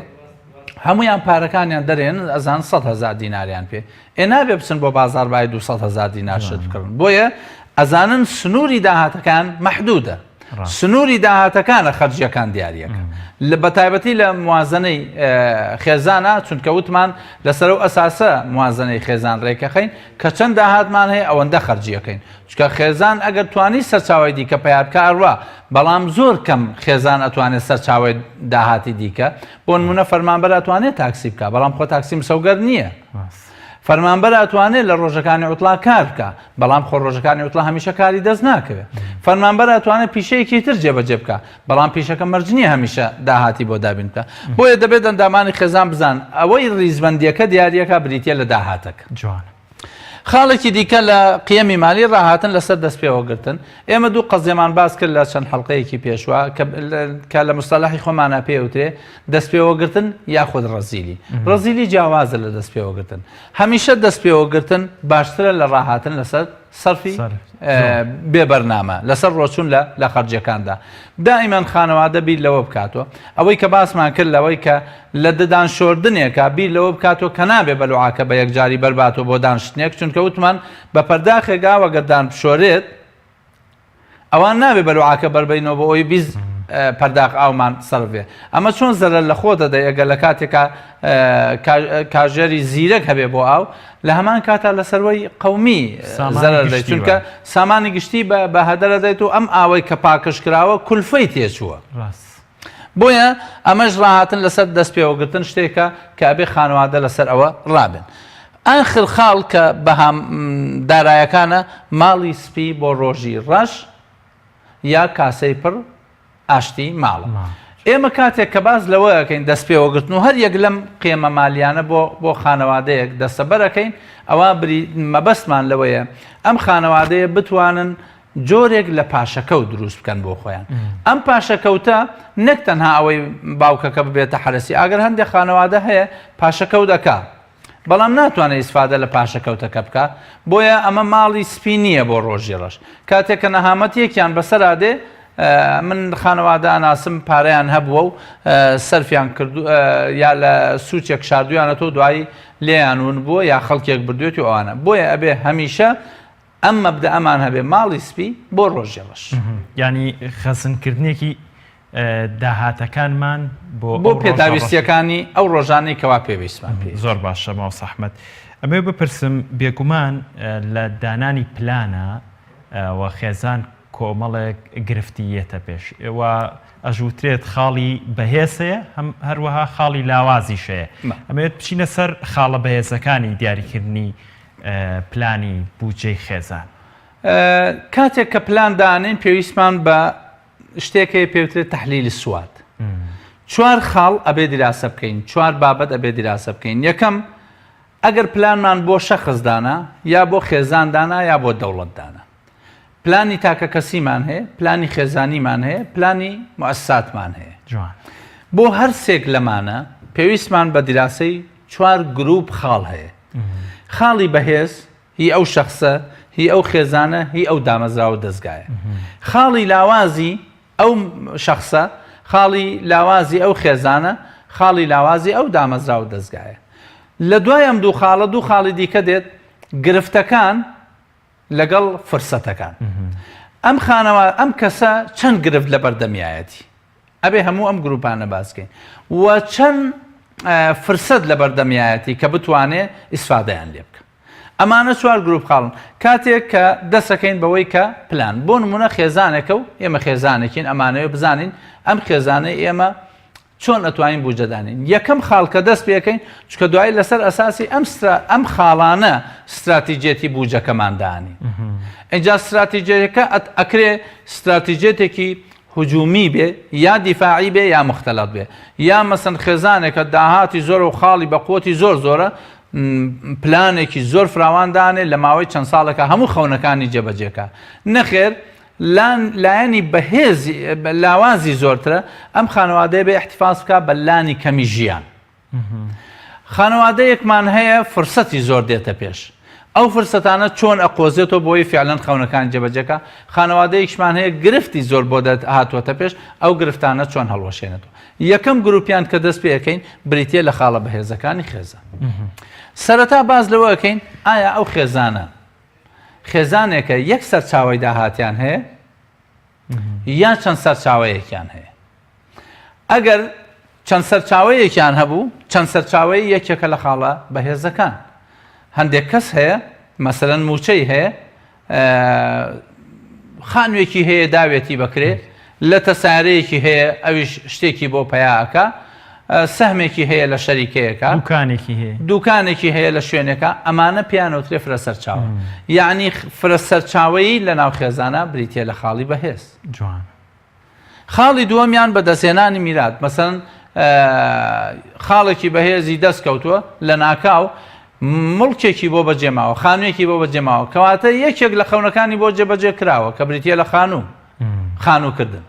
هەموویان پارەکانیان دەرێنن ئەزان 100 هزار دیناریان پێ ئێ نابێ بچن بۆ بازار بای 200 هزار دینار شت بکڕن بۆیە ئەزانن سنووری داهاتەکان مەحدودە سنووری داهاتەکانە خەرجیەکان دیاریەکە لە بەتایبەتی لە موازنەی خێزانە چونکە وتمان لەسەر و ئەساسە موازنەی خێزان ڕێکەخەین کە چەند داهاتمان هەیە ئەوەندە خەرجیەکەین چونکە خێزان ئەگەر توانی سەرچاوەی دیکە پەیا بکا ئەڕوا، بەڵام زۆر کەم خێزان ئەتوانێت سەرچاوەی داهاتی دیکە، بۆ نمونە فەرمانبەر ئەتوانێت تاکسی بکا بەڵام خۆ تاکسی مسەوگەر نییە. فەرمانبەر ئەتوانێت لە ڕۆژەکانی عوتڵا کار بکا بەڵام خۆ ڕۆژەکانی عوتڵا هەمیشە کاری دەست ناکەوێت. فەرمانبەر ئەتوانێت پیشەیەکی تر جێبەجێ بکا بەڵام پیشەکە مەرج نییە هەمیشە داهاتی بۆ دابین بکا. بۆیە دەبێت ئەندامانی خێزان بزانن ئەوەی ڕیزبەندییەکە دیارییەکا بریتییە لە داهاتەکە. جوانە. خاڵێکی دیکە لە قیەمی مالی ڕاهاتن لەسەر دەستپێوەگرتن ئێمە دوو قەزیەمان باس کرد لە چەند حەڵقەیەکی پێشوە کە لە مستەلەحی خۆمانە پێوترێ دەستپێوەگرتن یاخود ڕەزیلی ڕەزیلی جیاوازە لە دەستپێوەگرتن هەمیشە دەستپێوەگرتن باشترە لە ڕاهاتن لەسەر سەرفی بێ بەرنامە لەسەر ڕۆچوون لە لە خەرجیەکاندا دائیمەن خانەوادە بیر لەوە بکاتەوە ئەوەی کە باسمان کرد لەوەی کە لە ددان شۆردنێکا بیر لەوە بکاتەوە کە نابێ بەلوعاکە بە یەکجاری بەرباتەوە بۆ دانشتنێک چونکە وتمان بە پەرداخێک ئاو ئەگەر دان بشۆرێت ئەوان نابێ بەلوعاکە بەربەینەوە بۆ ئەوی 20 پەرداخ ئاومان سەرف بێ ئەمە چۆن زەرەر لە خۆ دەدەی ئەگەر لە کاتێکا کاژێری زیرەک هەبێ بۆ ئاو لە هەمان کاتا لە سەروەی قەومی زەرەر دەی چونکە سامانی گشتی بە هەدەرە دەیت و ئەم ئاوەی کە پاکژ کراوە کولفەی تێچووە. بۆیە ئەمەش ڕاهاتن لەسەر دەست پێوەگرتن شتێکە کە ئەبێ خانەوادە لەسەر ئەوە ڕابن. ئاخر خاڵ کە بەها دارایەکانە ماڵی سپی بۆ ڕۆژی ڕەش یا کاسەی پڕ ئاشتی ماڵە. ئێمە کاتێک کە باس لەوە ئەکەین دەستپێوەگرتن و هەر یەک لەم قێمە مالیانە بۆ بۆ خانەوادەیەک دەستەبەر ئەکەین ئەوا بری مەبەستمان لەوەیە ئەم خانەوادەیە بتوانن جۆرێک لە پاشەکەوت دروست بکەن بۆ خۆیان ئەم پاشەکەوتە نەک تەنها ئەوەی باوکەکە ببێتە حەرەسی ئاگەر هەندێک خانەوادە هەیە پاشەکەوت ئەکا بەڵام ناتوانێت ئیسفادە لە پاشەکەوتەکە بکا بۆیە ئەمە ماڵی سپی نییە بۆ ڕۆژی ڕەش کاتێک کە نەهامەتیەکیان بەسەرا دێ من خانەوادە ئەناسم پارەیان هەبووە و سەرفیان کردو یا لە سوچێک شاردویانەتەوە دوایی لێیان ون بووە یا خەڵکێک بردوێتی ئەوانە بۆیە ئەبێ هەمیشە ئەم مەبدەئەمان هەبێ ماڵی سپی بۆ ڕۆژی ڕەش. یانی خەزنکردنێکی داهاتەکانمان بۆ بۆ پێداویستیەکانی ئەو ڕۆژانەی کەوا پێویستمان پێی. زۆر باشە مامۆستا ئەحمەد ئەمەوێ بپرسم بێگومان لە دانانی پلانە و خێزان کۆمەڵێک گرفتی یەتە پێش و ئەژوترێت خاڵی بەهێز هەیە هەم هەروەها خاڵی لاوازیش هەیە ئەمەوێت بچینە سەر خاڵە بەهێزەکانی دیاریکردنی پلانی بودجەی خێزان. کاتێک کە پلان دانێن پێویستمان بە شتێک هەیە پێوترێت تحلیل سواد چوار خاڵ ئەبێ دیراسە بکەین چوار بابەت ئەبێ دیراسە بکەین یەکەم ئەگەر پلانمان بۆ شەخص دانا یا بۆ خێزان دانا یا بۆ دەوڵەت دانا پلانی تاکە کەسیمان هەیە پلانی خێزانیمان هەیە پلانی موسساتمان هەیە جوان بۆ هەر سێک لەمانە پێویستمان بە دیراسەی چوار گروپ خاڵ هەیە خاڵی بەهێز هی ئەو شەخسە، هی ئەو خێزانە، هی ئەو دامەزراوە و دەزگایە. خاڵی لاوازی ئەو شەخسە، خاڵی لاوازی ئەو خێزانە، خاڵی لاوازی ئەو دامەزراوە و دەزگایە. لە دوای ئەم دوو خاڵە دوو خاڵی دیکە دێت، گرفتەکان لەگەڵ فرسەتەکان. ئەم خانەوا ئەم کەسە چەند گرفت لە بەردەمیایەتی؟ ئەبێ هەموو ئەم گروپانە باس کەین و چەند فرسەت لە بەردەمیایەتی کە بتوانێ ئیسفادەیان لێ بکە. ئەمانە چوار گروپ خاڵن کاتێک کە دەسەکەین بەوەی کە پلان بۆ نمونە خێزانێکە و ئێمە خێزانێکین ئەمانەوێ بزانین ئەم خێزانەی ئێمە چۆن ئەتوانین بوجەدانین یەکەم خاڵ کە دەست پێکەین چکە دوایی لەسەر ئەساسی ئەم ئەم خاڵانە ستراتیجێتی بوجەکەمان دانین ئینجا ستراتیجەکە ئەکرێ ستراتیجێتێکی هجومی بێ یا دیفاعی بێ یا مختلط بێ یا مەسەن خێزانێکە داهاتی زۆرە و خاڵی بە قوتی زۆر زۆرە پلانێکی زۆر فراوان دانێ لە ماوەی چەند ساڵێکە هەموو خەونەکانی جێبەجێکا نەخێر لایەنی بەهێز لاوازی زۆرترە ئەم خانەوادەیە بێ احتفاظ بکە بە لانی کەمی ژیان خانەوادەیەکمان هەیە فرسەتی زۆر دێتە پێش ئەو فرسەتانە چۆن ئەقۆزێتەوە بۆی فعلەن خەونەکان جێبەجێکا خانەوادەیەکشمان هەیە گرفتی زۆر بۆ هاتووەتە پێش ئەو گرفتانە چۆن هەڵوەشێنێتەوە. یەکەم گروپیان کە دەست پێ ئەکەین بریتیە لە خاڵە بەهێزەکانی خێزان. سەرەتا باس لەوە ئەکەین ئایا ئەو خێزانە خێزانێکە یەک سەرچاوەی داهاتیان هەیە یان چەند سەرچاوەیەکیان هەیە. ئەگەر چەند سەرچاوەیەکیان هەبوو، چەند سەرچاوەیە یەکێکە لە خاڵە بەهێزەکان. هەندێک کەس هەیە مەسەلەن مووچەی هەیە خانوێکی هەیە داوێتی بەکرێ لە تەسارەیەکی هەیە ئەویش شتێکی بۆ پیا ئەکا سەهمێکی هەیە لە شەریکەیەکە دوکانێکی هەیە دوکانێکی هەیە لە شوێنێکە ئەمانە پیانەوترێ فرە سەرچاوە یعنی فرە سەرچاوەیی لە ناو خێزانە بریتە لە خاڵی بەهێز جوان خاڵی دووەمیان بەدەستهێنانی میرات، مەسەلەن خاڵێکی بەهێزی دەست کەوتووە لەناکاو مڵکێکی بۆ بەجێماوە، خانوویەکی بۆ بەجێماوە، کەواتە یەکێک لە خەونەکانی بۆ جێبەجێ کراوە کە بریتییە لە خانوو، خانووکردن.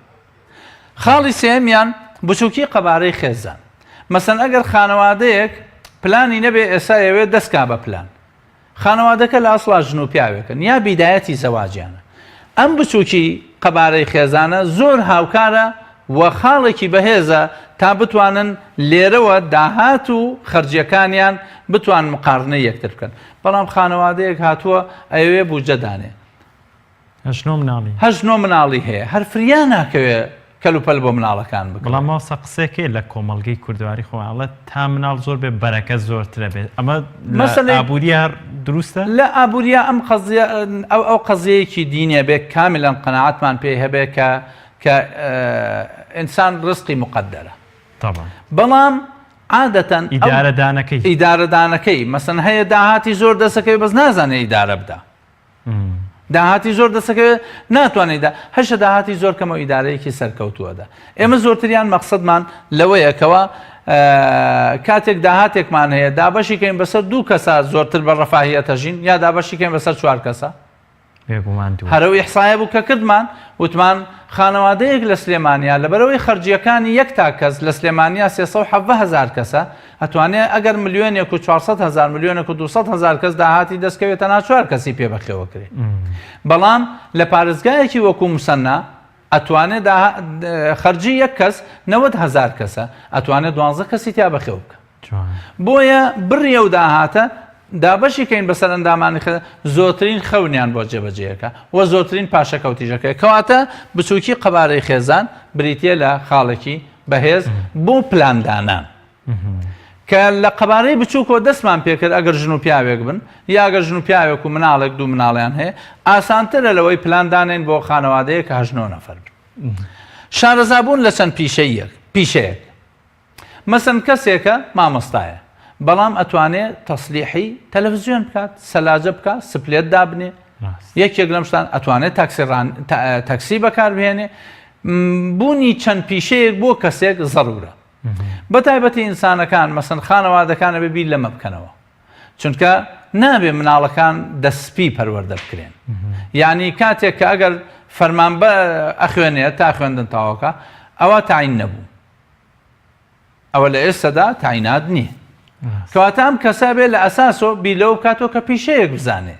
خاڵی سێیەمیان بچووکی قەبارەی خێزان، مەسەلەن ئەگەر خانەوادەیەک پلانی نەبێ ئێستا ئەیەوێت دەست کا بە پلان، خانەوادەکە لە ئەسڵا ژن و پیاوێکن یا بیدایەتی زەواجیانە. ئەم بچوکی قەبارەی خێزانە زۆر هاوکارە و خاڵێکی بەهێزە تا بتوانن لێرەوە داهات و خەرجیەکانیان بتوان مقارنەی یەکتر بکەن. بەڵام خانەوادەیەک هاتووە ئەیەوێ بودجە دانێ. هەشت نۆ مناڵی. هەشت نۆ مناڵی هەیە هەر فریا ناکەوێ کەلوپەل بۆ مناڵەکان بکڕێ. بەڵام مامۆستا قسەیەک هەیە لە کۆمەڵگەی کوردەواری خۆمان ئەڵێ تا مناڵ زۆر بێ بەرەکەت زۆرترە بێت ئەمە لە مەسەلەی ئابوورییا هەر دروستە؟ لە ئابووریا ئەم قەزیە ئەو ئەو قەزیەیەکی دینیە بێ کاملا قەناعەتمان پێی هەبێ کە کە ئینسان ڕزقی موقەدەرە تەبعەن. بەڵام عادەتەن ئەو ئیدارەدانەکەی. ئیدارەدانەکەی مەسەن هەیە داهاتی زۆر دەسەکەوێ بەس نازانێ ئیدارە بدا. داهاتی زۆر دەسەکەوێت ناتوانێت دا هەشە داهاتی زۆر کەمە ئیدارەیەکی سەرکەوتووەدا ئێمە زۆرتریان مەقصدمان لەوەیە کەەوە کاتێک داهاتێکمان هەیە دابەشی کەین بەسەر دوو کەسە زۆرتر بە ڕەفاهیەتە ژین یا دابەشی کەین بەسەر چوار کەسە هەرەو ئیحسایە بوو کە کردمان وتمان خانەوادەیەک لە سلێمانیا لەبەرەوەی خەرجیەکانی یەک تا کەس لە سلێمانیا 317 هزار کەسە ئەتوانێ ئەگەر ملیۆنێک و 400 هزار ملیۆنێک و 200 هزار کەس داهاتی دەستکەوێت تەنها چوار کەسی پێ بەخێوە کرێ بەڵام لە پارێزگایەکی وەکو مسەننا ئەتوانێ خەرجی یەک کەس 90 هزار کەسە ئەتوانێ دوانزە کەسی تیا بەخێو بکە بۆیە بڕی ئەو داهاتە دابەشی کەین بەسەر ئەندامانی خێزان زۆرترین خەونیان بۆ جێبەجێ ئەکا و زۆرترین پاشەکەوتیش ئەکەوێت کەواتە بچووکی قەبارەی خێزان بریتییە لە خاڵێکی بەهێز بۆ پلاندانان کە لە قەبارەی بچووکەوە دەستمان پێکرد ئەگەر ژن و پیاوێک بن یا ئەگەر ژن و پیاوێک و مناڵێک دوو مناڵیان هەیە ئاسانترە لەوەی پلان دانێن بۆ خانەوادەیە کە هەشت نۆ نەفەر بن شارەزابوون لە چەند پیشەیەک پیشەیەک مەسەن کەسێکە مامۆستایە بەڵام ئەتوانێ تەسلیحی تەلەفزیۆن بکات سەلاجە بکات split دابنێ یەکێک لەم شتان ئەتوانێت تاکسی ڕان تاکسی بەکاربهێنێ بوونی چەند پیشەیەک بۆ کەسێک زەرورە بە تایبەتی ئینسانەکان مەسەن خانەوادەکان ئەبێ بیر لەمە بکەنەوە چونکە نابێ مناڵەکان دەستسپی پەروەردە بکرێن یعنی کاتێک کە ئەگەر فەرمان بە ئەخوێنێت تا خوێندن تاوەکە ئەوە تاین نەبوو ئەوە لە ئێستەدا تاینات نییە. کەواتە ئەم کەسە بێ لە ئەساسۆ بیر لەوە بکاتەوە کە پیشەیەک بزانێ.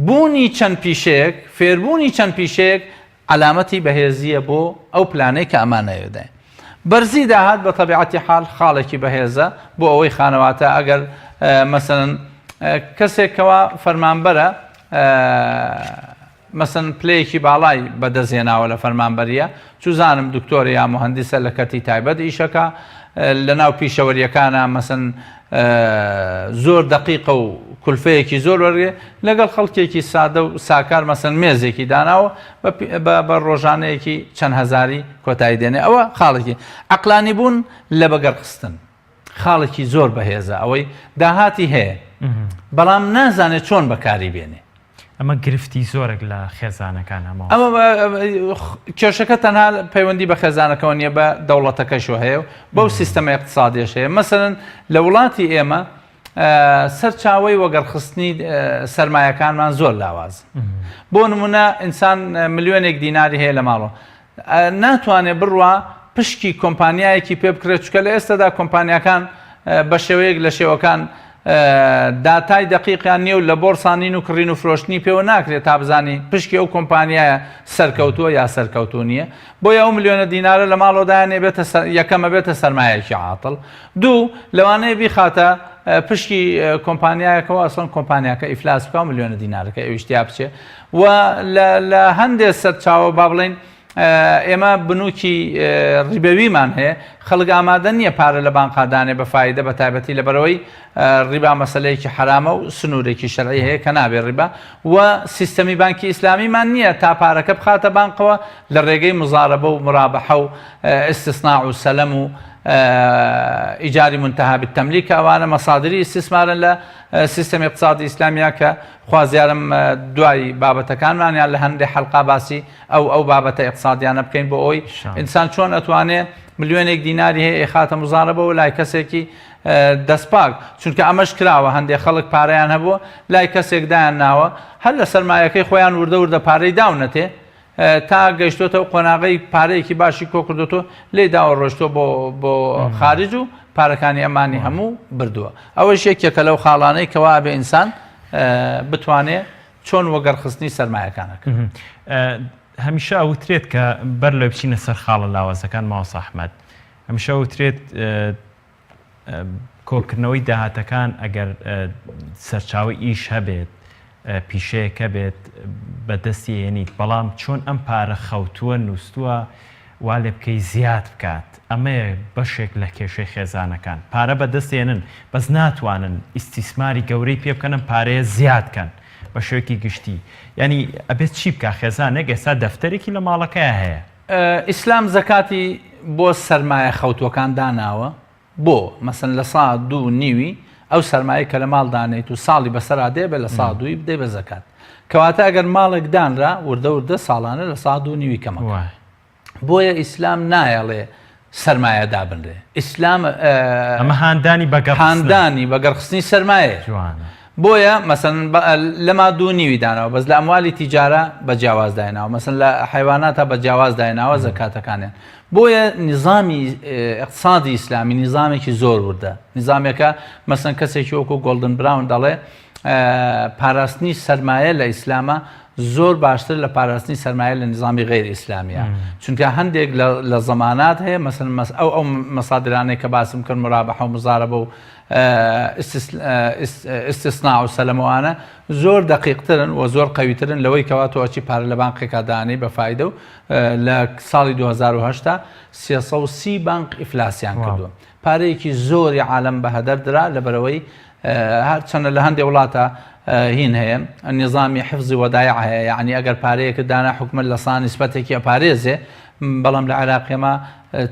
بوونی چەند پیشەیەک، فێربوونی چەند پیشەیەک عەلامەتی بەهێزییە بۆ ئەو پلانەی کە ئەمانەوێ داین. بەرزی داهات بە تەبیعەتی حاڵ خاڵێکی بەهێزە بۆ ئەوەی خانەواتە ئەگەر مەسەلەن کەسێک کەوا فەرمانبەرە مەسەن پلەیەکی باڵای بەدەست هێناوە لە فەرمانبەریە چوزانم دکتۆرە یا موهەندیسە لە کەرتی تایبەت ئیشەکا لەناو پیشەوەریەکانا مەسەن زۆر دەقیقە و کولفەیەکی زۆر وەرگێ لەگەڵ خەڵکێکی سادە و ساکار مەسەن مێزێکی داناوە بە ڕۆژانەیەکی چەند هەزاری کۆتایی دێنێ ئەوە خاڵێکی عەقلانی بوون لە بەگەڕخستن خاڵێکی زۆر بەهێزە ئەوەی داهاتی هەیە بەڵام نازانێت چۆن بەکاری بێنێ. ئەمە گرفتی زۆرێک لە خێزانەکان هەمە. ئەمە کێشەکە تەنها پەیوەندی بە خێزانەکەەوە نییە بە دەوڵەتەکەشەوە هەیە و بەو سیستەمە اقتصادیش هەیە مەسەرەن لە وڵاتی ئێمە سەرچاوەی وەگەڕخستنی سەرمایەکانمان زۆر لاواز بۆ نمونە ئینسان ملیۆنێک دیناری هەیە لە ماڵەوە ناتوانێت بڕوا پشکی کۆمپانیایەکی پێ بکرێت چکە لە ئێستادا کۆمپانیاکان بە شێوەیەک لە شێوەکان داتای دەقیقیان نییە و لە بۆرسا نین و کڕین و فرۆشتنی پێوە ناکرێت تا بزانی پشکی ئەو کۆمپانیایە سەرکەوتووە یا سەرکەوتوو نییە. بۆیە ئەو ملیۆنە دینارە لە ماڵەوە دایانێ بێتە یەکەم ئەبێتە سەرمایەکی عاتڵ. دوو، لەوانەیە بیخاتە پشکی کۆمپانیایەکەوە ئەسڵەن کۆمپانیاکە ئیفلاس بکا و ملیۆنە دینارەکە ئەویش تیا بچێ و لە هەندێ سەرچاوە با بڵێین ئێمە بنوکی ڕیبەویمان هەیە خەڵک ئامادە نییە پارە لە بانقا دانێ بە فایدە بە تایبەتی لەبەرەوەی ڕیبا مەسلەیەکی حرامە و سنوورێکی شەرعی هەیە کە نابێ ڕیبا و سیستەمی بانکی ئیسلامیمان نییە تا پارەکە بخاتە بانقەوە لە ڕێگەی مزارەبە و مرابەحە و ئیستصناع و سەلەم و ئیجاری منتهی بالتملیک کە ئەوانە مەسادری ئیستیسمارن لە سیستەمی اقتصادی ئیسلامیا کە خوازیارم دوای بابەتەکانمان یان لە هەندێ حەلقا باسی ئەو ئەو بابەتە ئیقتسادیانە بکەین بۆ ئەوی ئینسان چۆن ئەتوانێ ملیۆنێک دیناری هەیە ئەیخاتە مزارەبەوە لای کەسێکی دەستپاک چونکە ئەمەش کراوە هەندێک خەڵک پارەیان هەبووە لای کەسێک دایان ناوە هەر لە سەرمایەکەی خۆیان وردە وردە پارەی داونەتێ تا گەیشتۆتە ئەو قۆناغەی پارەیەکی باشی کۆکردۆتەوە لێی داوە ڕۆشتووە بۆ بۆ خارج و پارەکانی ئەمانی هەموو بردووە ئەوەش یەکێکە لەو خاڵانەی کەوا ئەبێ ئینسان بتوانێ چۆن وەگەڕخستنی سەرمایەکانەکە. هەمیشە ئەوترێت کە بەر لەوەی بچینە سەر خاڵە لاوازەکان مامۆستا ئەحمەد هەمیشە ئەوترێت کۆکردنەوەی داهاتەکان ئەگەر سەرچاوەی ئیش هەبێت، پیشەیەک هەبێت بەدەستی ئەیەنیت، بەڵام چۆن ئەم پارە خەوتووە نووستووە وا لێ بکەی زیاد بکات، ئەمەیە بەشێک لە کێشەی خێزانەکان، پارە بەدەست ئێنن بەس ناتوانن ئیستیسماری گەورەی پێ بکەن ئەم پارەیە زیاد کەن بە شێوەیەکی گشتی، یانی ئەبێت چی بکا خێزانێک ئێستا دەفتەرێکی لە ماڵەکەیا هەیە. ئیسلام زەکاتی بۆ سەرمایە خەوتوەکان داناوە بۆ؟ مەسەن لە سا دوو نیوی ئەو سەرمایەی کە لە ماڵ دانێیت و ساڵی بەسەرا دێ بە لە سا دووی بدەی بە زەکات کەواتە ئەگەر ماڵێک دانرا وردە وردە ساڵانە لە سا دوو نیوی کەمەکە بۆیە ئیسلام نایەڵێ سەرمایە دابنرێ ئیسلام ئەمە هاندانی بەگەڕ هاندانی بەگەڕخستنی سەرمایە جوانە بۆیە مەسەن لەما دوو نیوی داناوە بەس لە ئەموالی تیجارە بە جیاواز دایناوە مەسەن لە حیواناتە بە جیاواز دایناوە زەکاتەکانیان بۆیە نیزامی اقتصادی ئیسلامی نیزامێکی زۆر وردە نیزامێکە مەسەن کەسێکی وەکو گۆڵدن براون دەڵێ پاراستنی سەرمایە لە ئیسلامە زۆر باشتر لە پاراستنی سەرمایە لە نیزامی غیر ئیسلامیە چونکە هەندێک لە زەمانات هەیە مەسەن ئەو ئەو مەسادرانەی کە باسم کرد مرابحە و مزارەبە و ئیستیسناع و سەلەم و ئەوانە زۆر دەقیقترن و زۆر قەویترن لەوەی کەوا تۆ ئەچی پارە لە بانقێکا دانێی بە فایدە و لە ساڵی 2008 330 بانق ئیفلاسیان کردووە پارەیەکی زۆری عالەم بە هەدەر درا لەبەرەوەی هەرچەندە لە هەندێک وڵاتە هین هەیە نظامی حفظی وەدایع هەیە یعنی ئەگەر پارەیەکت دانا حکومت لە سا نیسبەتێکی ئەپارێزێ بەڵام لە عێراق ئێمە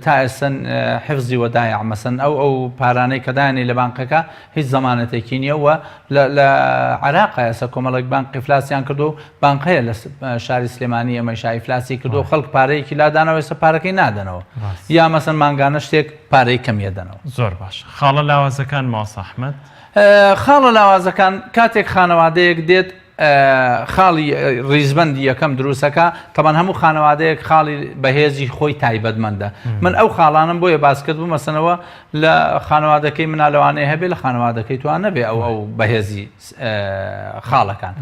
تا ئێستا حفزی وەدایع مەسەن ئەو ئەو پارانەی کە دایانی لە بانقەکە هیچ زەمانەتێکی نییە و لە عێراق ئێستا کۆمەڵێک بانق ئیفلاسیان کردو و بانق هەیە لە شاری سلێمانی ئێمەش ئیفلاسی کردو و خەڵک پارەیەکی لادانەوە ئێستا پارەکەی نادەنەوە یا مەسەن مانگانە شتێک پارەی کەمیە دەنەوە. زۆر باش خاڵە لاوازەکان مامۆستا ئەحمەد؟ خاڵە لاوازەکان کاتێک خانەوادەیەک دێت خاڵی ڕیزبەندی یەکەم دروستەکە تەبەن هەموو خانەوادەیەک خاڵی بەهێزی خۆی تایبەتمەندە من ئەو خاڵانم بۆیە باس کرد بوو مەسەنەوە لە خانەوادەکەی منا لەوانەیە هەبێ لە خانەوادەکەی توان نەبێ ئەو ئەو بەهێزی خاڵەکان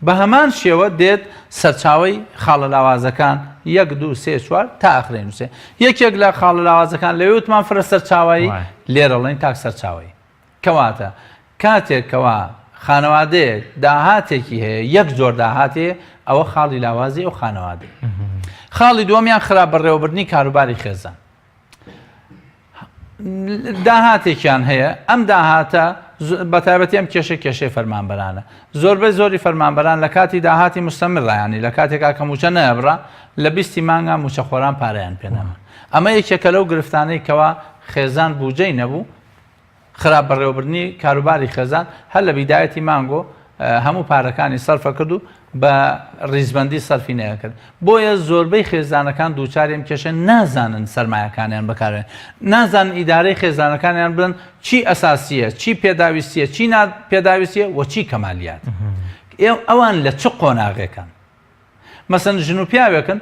بە هەمان شێوە دێت سەرچاوی خاڵە لاوازەکان یەک دو سێ چوار تا ئاخرێ نووسێ یەکێک لە خاڵە لاوازەکان لەوێ وتمان فرە سەرچاوی لێرەڵێن تاک سەرچاوی کەواتە کاتێک کەوا خانەوادەیەک داهاتێکی هەیە یەک جۆر داهاتێ ئەوە خاڵی لاوازی ئەو خانەوادەیە. خاڵی دووەمیان خراپ بەڕێوەبردنی کاروباری خێزان. داهاتێکیان هەیە ئەم داهاتە بەتایبەتی ئەم کێشە کێشەی فەرمانبەرانە زۆربەی زۆری فەرمانبەران لە کاتی داهاتی مستەمرڕیانی لە کاتێکا کە موچە نەبڕا لە بیستی مانگا موچەخۆران پارەیان پێنەما ئەمە یەکێکە لەو گرفتانەی کەوا خێزان بوجەی نەبوو خراپ بەڕێوەبردنی کاروباری خێزان، هەر لە بیدایەتی مانگۆ هەموو پارەکانی سەرفەکرد و بە ڕیزبەندی سەرفی نەکرد، بۆیە زۆربەی خێزانەکان دووچاری ئەم کێشە نازانن سەرمایەکانیان بەکاربێنن، نازانن ئیدارەی خێزانەکانیان بڵێن چی ئەساسییە، چی پێداویستییە، چی نا پێداویستییە و چی کەمالیات. ئەوان لە چ قۆناغێکن؟ مەسەن ژن و پیاوێکن.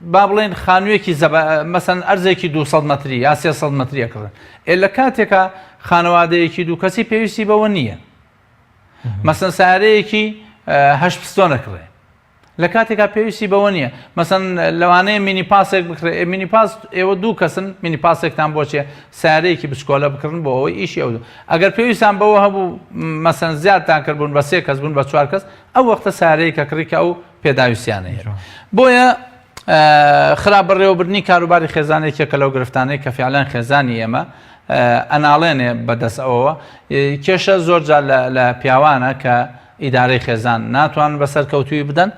با بڵێن خانوویەکی زەبە مەسەن ئەرزێکی 200 مەتری یا 300 مەتری ئەکڕن ئێ لە کاتێکا خانەوادەیەکی دوو کەسی پێویستی بەوە نییە مەسەن سارەیەکی هەشت پستۆن ئەکڕێ لە کاتێکا پێویستی بەوە نییە مەسەن لەوانەیە مینی پاسێک بکرێ مینی پاس ئێوە دوو کەسن مینی پاسێکتان بۆ چێ سارەیەکی بچکۆلە بکڕن بۆ ئەوەی ئیشی ئەو ئەگەر پێویستان بەوە هەبوو مەسەن زیادتان کرد بوون بە سێ کەس بوون بە چوار کەس ئەو وەختە سارەیەکە کڕی کە ئەو پێداویستیانە هەیە بۆیە خراپ بەڕێوەبردنی کاروباری خێزان یەکێکە لەو گرفتانەی کە فعلەن خێزانی ئێمە ئەناڵێنێ بەدەست ئەوەوە کێشە زۆر جار لە پیاوانە کە ئیدارەی خێزان ناتوانن بە سەرکەوتووی بدەن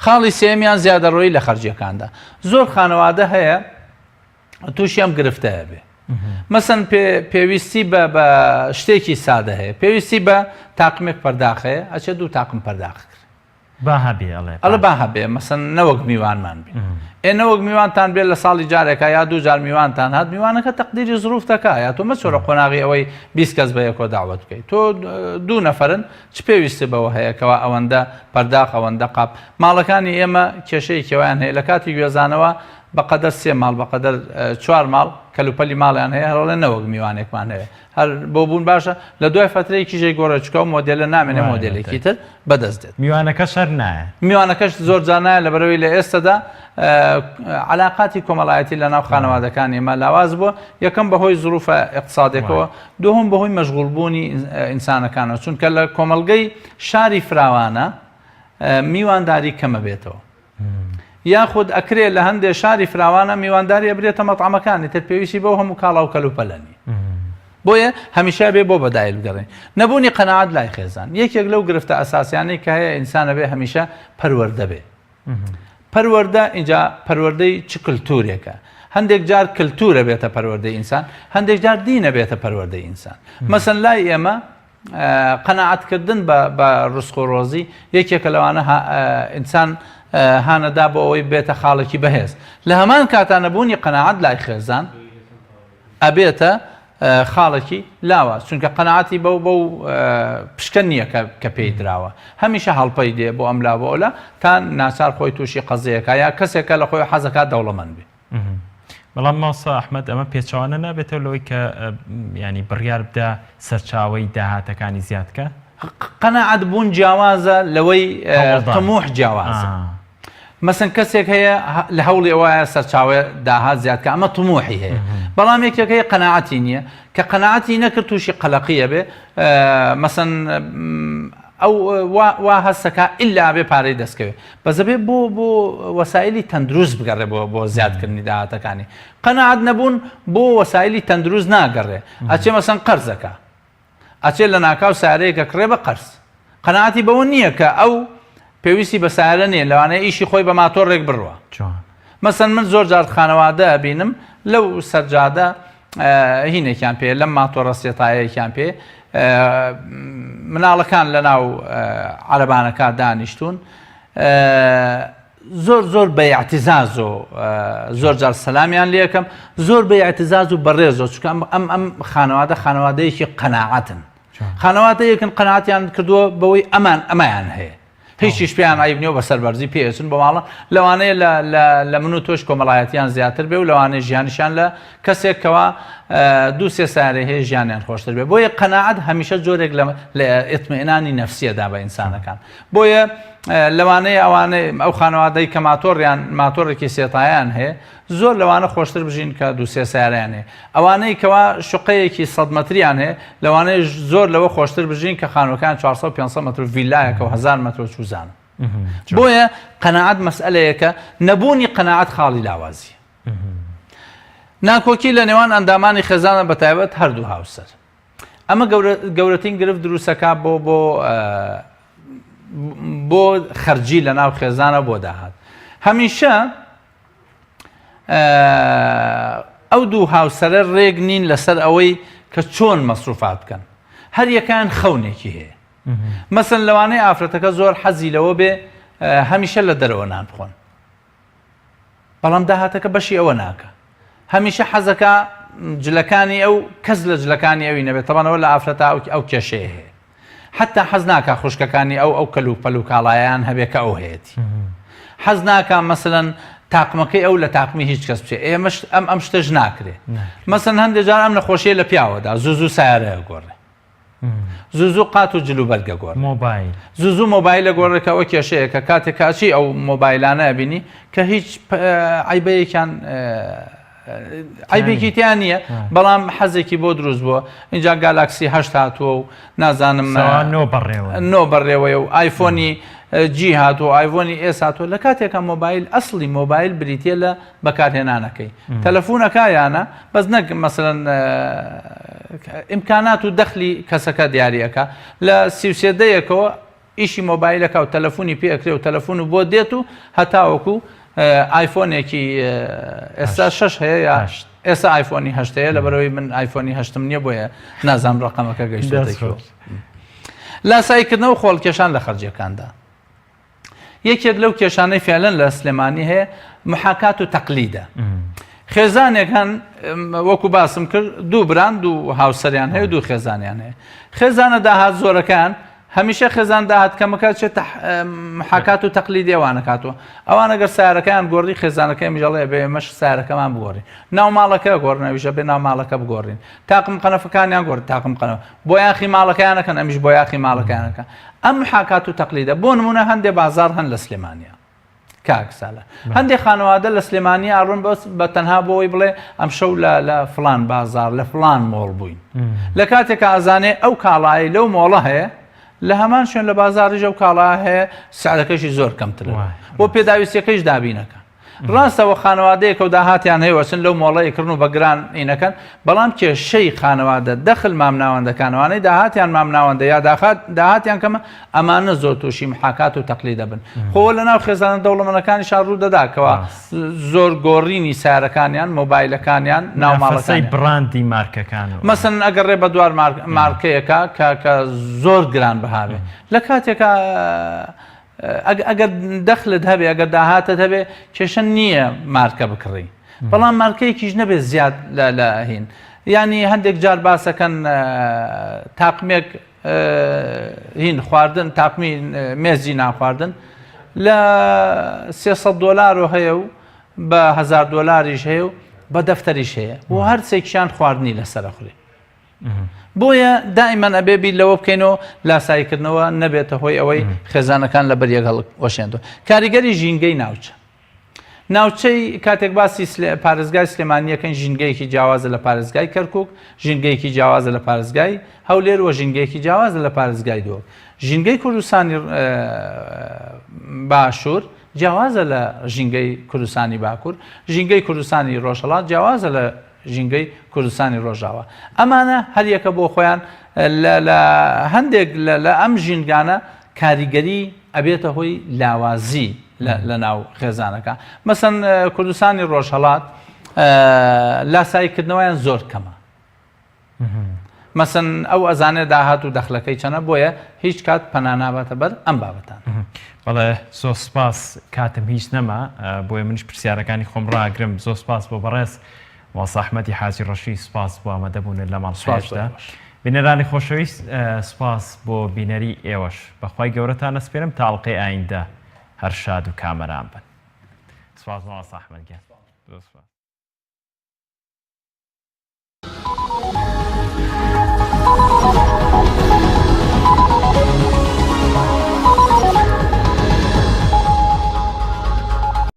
خاڵی سێمیان زیادەڕۆیی لە خەرجیەکاندا زۆر خانەوادە هەیە تووشی ئەم گرفتە بێ مەسەن پێویستی بە بە شتێکی سادە هەیە پێویستی بە تاقمێک پەرداخەیە ئەچێت دوو تاقم پەرداخ کرد با هەبێ ئەڵێ ئەڵێ با هەبێ مەسەن نەوەک میوانمان بێ ئێ نەوەک میوانتان بێ لە ساڵی جارێکا یا دوو جار میوانتان هات میوانەکە تەقدیری زروف دەکا یا تۆ مەچۆرە قۆناغی ئەوەی 20 کەس بە یەکۆ داوت بکەیت تۆ دوو نەفرن چ پێویستی بەوە هەیە کەوا ئەوەندە پەرداخ ئەوەندە قاپ ماڵەکانی ئێمە کێشەیەکی وایان هەیە لە کاتی گوێزانەوە بەقەدەر سێ ماڵ بەقەدەر چوار ماڵ کەلوپەلی ماڵیان هەیە هەرڵێ نەوەک میوانێکمان هەیە هەر بۆ بوون باشە لە دوای فەترەیەکیش ئەیگۆڕێ چونکە ئەو مۆدێلە نامێنێ مۆدێلێکی تر بەدەست دێت. میوانەکەش هەر نایە. میوانەکەش زۆر جار نایە لەبەرئەوەی لە ئێستەدا عەلاقاتی کۆمەڵایەتی لە ناو خانەوادەکانی ئێمە لاواز بووە یەکەم بەهۆی زروفە ئیقتسادیەکەوە دووهەم بەهۆی مەشغوڵ بوونی ئینسانەکانەوە چونکە لە کۆمەڵگەی شاری فراوانە میوانداری کەمە بێتەوە. یاخود ئەکرێ لە هەندێ شاری فراوانە میوانداری ئەبرێتە مەتعەمەکانی تر پێویستی بەو هەموو کاڵا و کەلوپەلە نیە بۆیە هەمیشە بێ بۆ بەدایل بگەڕێن نەبوونی قەنەعات لای خێزان یەکێک لەو گرفتە ئەساسیانەی کە هەیە ئینسانە بێ هەمیشە پەروەردە بێ پەروەردە اینجا پەروەردەی چ کللتورێکە هەندێک جار کللتورە بێتە پەروەردەی ئینسان هەندێک جار دینە بێتە پەروەردەی ئینسان مەسەن لای ئێمە قەناعەت کردن بە بە ڕزق و ڕۆزی یەکێکە لەوانە ئینسان هانەدا بۆ ئەوەی بێتە خاڵێکی بەهێز لە هەمان کاتا نەبوونی قەناعەت لای خێزان ئەبێتە خاڵێکی لاواز چونکە قەناعەتی بەو بەو پشکە نییە کە پێی دراوە هەمیشە هەڵپەی دێ بۆ ئەم لا بۆ ئەولا تا ناچار خۆی تووشی قەزیەکە یا کەسێکە لە خۆی حەزەکات دەوڵەمەند بێ. بەڵام مامۆستا ئەحمەد ئەمە پێچەوانە نابێتەوە لەوەی کە ینی بڕیار بدە سەرچاوەی داهاتەکانی زیاد کە؟ قەناعەت بوون جیاوازە لەوەی تموح جیاوازە مەسن کەسێک هەیە لە هەوڵی ئەوە سەرچاوە داهات زیاد کە ئەمە تموحی هەیە بەڵام یەکێک هەیە قەناعەتی نییە کە قەناعەتی نەکرد تووشی قەلەقیە بێ مەسن ئەو وا هەستەکا ئیلا ئەبێ پارەی دەستکەوێ بەس ئەبێ بۆ بۆ وەسایلی تەندروست بگەڕێ بۆ بۆ زیادکردنی داهاتەکانی قەناعەت نەبوون بۆ وەسایلی تەندروست ناگەڕێ ئەچێ مەسەن قەرزەکە ئەچێ لە ناکاو سارەیەکە کڕێ بە قەرز قەناعەتی بەوە نییە کە ئەو پێویستی بە سارە نییە لەوانەیە ئیشی خۆی بە ماتۆڕێک بڕوا مەسەن من زۆر جار خانەوادە ئەبینم لەو سەرجادە هینێکیان پێ لەم ماتۆڕە سێتایەکیان پێ مناڵەکان لە ناو عەرەبانەکە دانیشتون زۆر زۆر بە اعتزاز و زۆر جار سەلامیان لەکەم زۆر بە اعتزاز و بەڕێزۆ چکە ئەم ئەم خانەوادە خانەوادەیەکی قەناعەتن خانەوادەیەکن قەناعەتیان کردووە بەوەی ئەمان ئەمایان هەیە هیچیش پێیان عەیب نیە و بە سەربەرزی پێ ئەچن بۆ ماڵە لەوانەیە لە لە لە من و تۆش کۆمەڵایەتیان زیاتر بێ و لەوانەیە ژیانیشیان لە کەسێک کەوا دوو سێ سارەی هەیە ژیانیان خۆشتر بێ بۆیە قەناعەت هەمیشە جۆرێک لە لە ئیتمئینانی نەفسیەدا بە ئینسانەکان بۆیە لەوانەیە ئەوانەی ئەو خانەوادەی کە ماتۆڕیان ماتۆڕێکی سێتایان هەیە زۆر لەوانە خۆشتر بژین کە دوو سێ سەیارەیان هەیە. ئەوانەی کەوا شوقەیەکی سەد مەتریان هەیە لەوانەیە زۆر لەوە خۆشتر بژین کە خانووەکان 400 500 مەتر و ڤیلایەکە و 1000 مەتر و چوزانم. بۆیە قەناعەت مەسئلەیەکە نەبوونی قەناعەت خاڵی لاوازیە. ناکۆکی لە نێوان ئەندامانی خێزانە بە تایبەت هەردوو هاوسەر. ئەمە گەورەترین گرفت دروستەکە بۆ بۆ بۆ خەرجی لە ناو خێزانە بۆ داهات. هەمیشە ئەو دوو هاوسەرە ڕێک نین لەسەر ئەوەی کە چۆن مەسروفات بکەن هەر یەکان خەونێکی هەیە مەسن لەوانەیە ئافرەتەکە زۆر حەزی لەوە بێ هەمیشە لە دەرەوە نان بخۆن بەڵام داهاتەکە بەشی ئەوە ناکە هەمیشە حەزەکە جلەکانی ئەو کەس لە جلەکانی ئەوی نەبێت تەبانەوە لە ئافرەتە ئەو کێشەیە هەیە حەتا حەز ناکا خوشکەکانی ئەو ئەو کەل و پەل و کاڵایەیان هەبێ کە ئەو هەیەتی. حەز ناکا مەسەلەن تاقمەکەی ئەو لە تاقمی هیچ کەس بچێ ئێمەش ئەم ئەم شتەش ناکرێ مەسەن هەندێک جار ئەم نەخۆشیە لە پیاوەدا زوو زوو سیارەیە گۆڕێ زوو زوو قات و جل و بەرگە گۆڕ مۆبایل زوو زوو مۆبایلە گۆڕێ کە ئەوە کێشەیە کە کاتێک کاچی ئەو مۆبایلانە بینی کە هیچ عیبەیەکیان عیبێکی تیا نییە بەڵام حەزێکی بۆ دروست بووە اینجا گالاکسی هەشت هاتووە و نازانم نۆ بەڕێوە نۆ بەڕێوەیە و ئایفۆنی جی هاتووە ئایفۆنی ئێس هاتووە لە کاتێکە مۆبایل ئەسڵی مۆبایل بریتە لە بەکارهێنانەکەی تەلەفۆنەکە یانە بەس نەک مەسەن ئیمکانات و دەخلی کەسەکە دیارەکە لە سیوسێدەیەکەوە ئیشی مۆبایلەکە و تەلەفۆنی پێ ئەکرێ و تەلەفۆن و بۆ دێت و هەتاوەکو ئایفۆنێکی ئێستا شەش هەیە یا ئێستا ئایفۆنی هەشت هەیە لەبەرەوەی من ئایفۆنی هەشتم نییە بۆیە نازانم ڕقەمەکە گەیشتۆتە کوێ. لاساییکردنەوە خۆڵکێشان لە خەرجیەکاندا یەکێک لەو کێشانەی فعلەن لە سلێمانی هەیە محاکات و تەقلیدە خێزانێک هەن وەکو باسم کرد دوو بران دوو هاوسەریان هەیە دوو خێزانیان هەیە خێزانە داهات زۆرەکان هەمیشە خێزان داهات کەمەکە چێت محاکات و تەقلیدی ئەوانە کاتوە ئەوان ئەگەر سارەکەیان گۆڕی خێزانەکەی میژەڵێ بێ ئێمەش سارەکەمان بگۆڕین ناو ماڵەکە گۆڕن ئەویشە بێ ناو ماڵەکە بگۆڕین تاقم قەنەفەکانیان گۆڕ تاقم قەنەف بۆیاخی ماڵەکەیانەکەن ئەمیش بۆیاخی ماڵەکەیانەکە ئەم محاکات و تەقلیدە بۆ نمونە هەندێ بازار هەن لە سلێمانیا کاک سالار هەندێک خانەوادە لە سلێمانی ئاڕۆن بەس بە تەنها بۆی بڵێ ئەم شەو لە لە فلان بازار لە فلان مۆڵ بووین لە کاتێک ئازانێ ئەو کاڵایی لەو مۆڵە هەیە لە هەمان شوێن لە بازاریش ئەو کاڵا هەیە سعرەکەشی زۆر کەمترە بۆ پێداویستیەکەیش دابینەکە ڕاستە وە خانەوادەیەکە و داهاتیان هەیە وەچن لەو مۆڵە ئەیکڕن و بە گران ئینەکەن بەڵام کێشەی خانەوادە دەخل مامناوەندەکان ئەوانەی داهاتیان مامناوەندە یا داخات داهاتیان کەمە ئەمانە زۆر تووشی محاکات و تەقلید دەبن خۆ لە ناو خێزانە دەوڵەمەنەکانیشا ڕوو دەدا کەوا زۆر گۆڕینی سارەکانیان مۆبایلەکانیان ناو ماڵەکەی بڕاندی مارکەکان مەسەن ئەگەر ڕێ بە دوار مارکەیەکە کە کە زۆر گران بەهاوێ لە کاتێکا ئەگەر دەخلت هەبێ ئەگەر داهاتت هەبێ کێشە نییە مارکە بکڕی بەڵام مارکەیەکیش نەبێت زیاد لە هین ینی هەندێک جار باسەکەن تاقمێک هین خواردن تاقمی مێزی ناخواردن لە 300 دلار و هەیە و بە هزار دلاریش هەیە و بە دەفتەریش هەیە و هەرسێکیان خواردنی لەسەر خوێ بۆیە دائیمەن ئەبێ بیر لەوە بکەینەوە لاساییکردنەوە نەبێتە هۆی ئەوەی خێزانەکان لە بەر یەک هەڵوەشێنەوە. کاریگەری ژینگەی ناوچە. ناوچەی کاتێک باسی پارێزگای سلێمانیەکەن ژینگەیەکی جیاوازە لە پارێزگای کەرکک ژینگەیەکی جیاوازە لە پارێزگای هەولێر و ژینگەیەکی جیاوازە لە پارێزگای دهۆک ژینگەی کوردستانی باشوور جیاوازە لە ژینگەی کوردستانی باکوور ژینگەی کوردستانی ڕۆژهەڵات جیاوازە لە ژینگەی کوردستانی ڕۆژاوا. ئەمانە هەریەکە بۆ خۆیان لە هەندێک لە ئەم ژینگانە کاریگەری ئەبێتە هۆی لاوازی لە ناو خێزانەکە. مەسەن کوردستانی ڕۆژهەڵات لاساییکردنەوەیان زۆر کەمە. مەسەن ئەو ئەزانێ داهات و دەخلەکەی چەنە بۆیە هیچ کات پەنا ناباتە بەر ئەم بابەتانە. بەڵێ زۆر سپاس کاتم هیچ نەما بۆیە منیش پرسیارەکانی خۆم ڕاگرم زۆر سپاس بۆ بەڕێز مامۆستا ئەحمەدی حاجی ڕەشی سپاس بۆ ئامادەبوونت لە ماڵپەڕیشدا بینەرانی خۆشەویست سپاس بۆ بینەری ئێوەش بەخوای گەورەتان ئەسپێرم تا ئەڵقەی ئایندە هەر شاد و کامەران بن سپاس مامۆستا ئەحمەد گیان زۆر سپاس.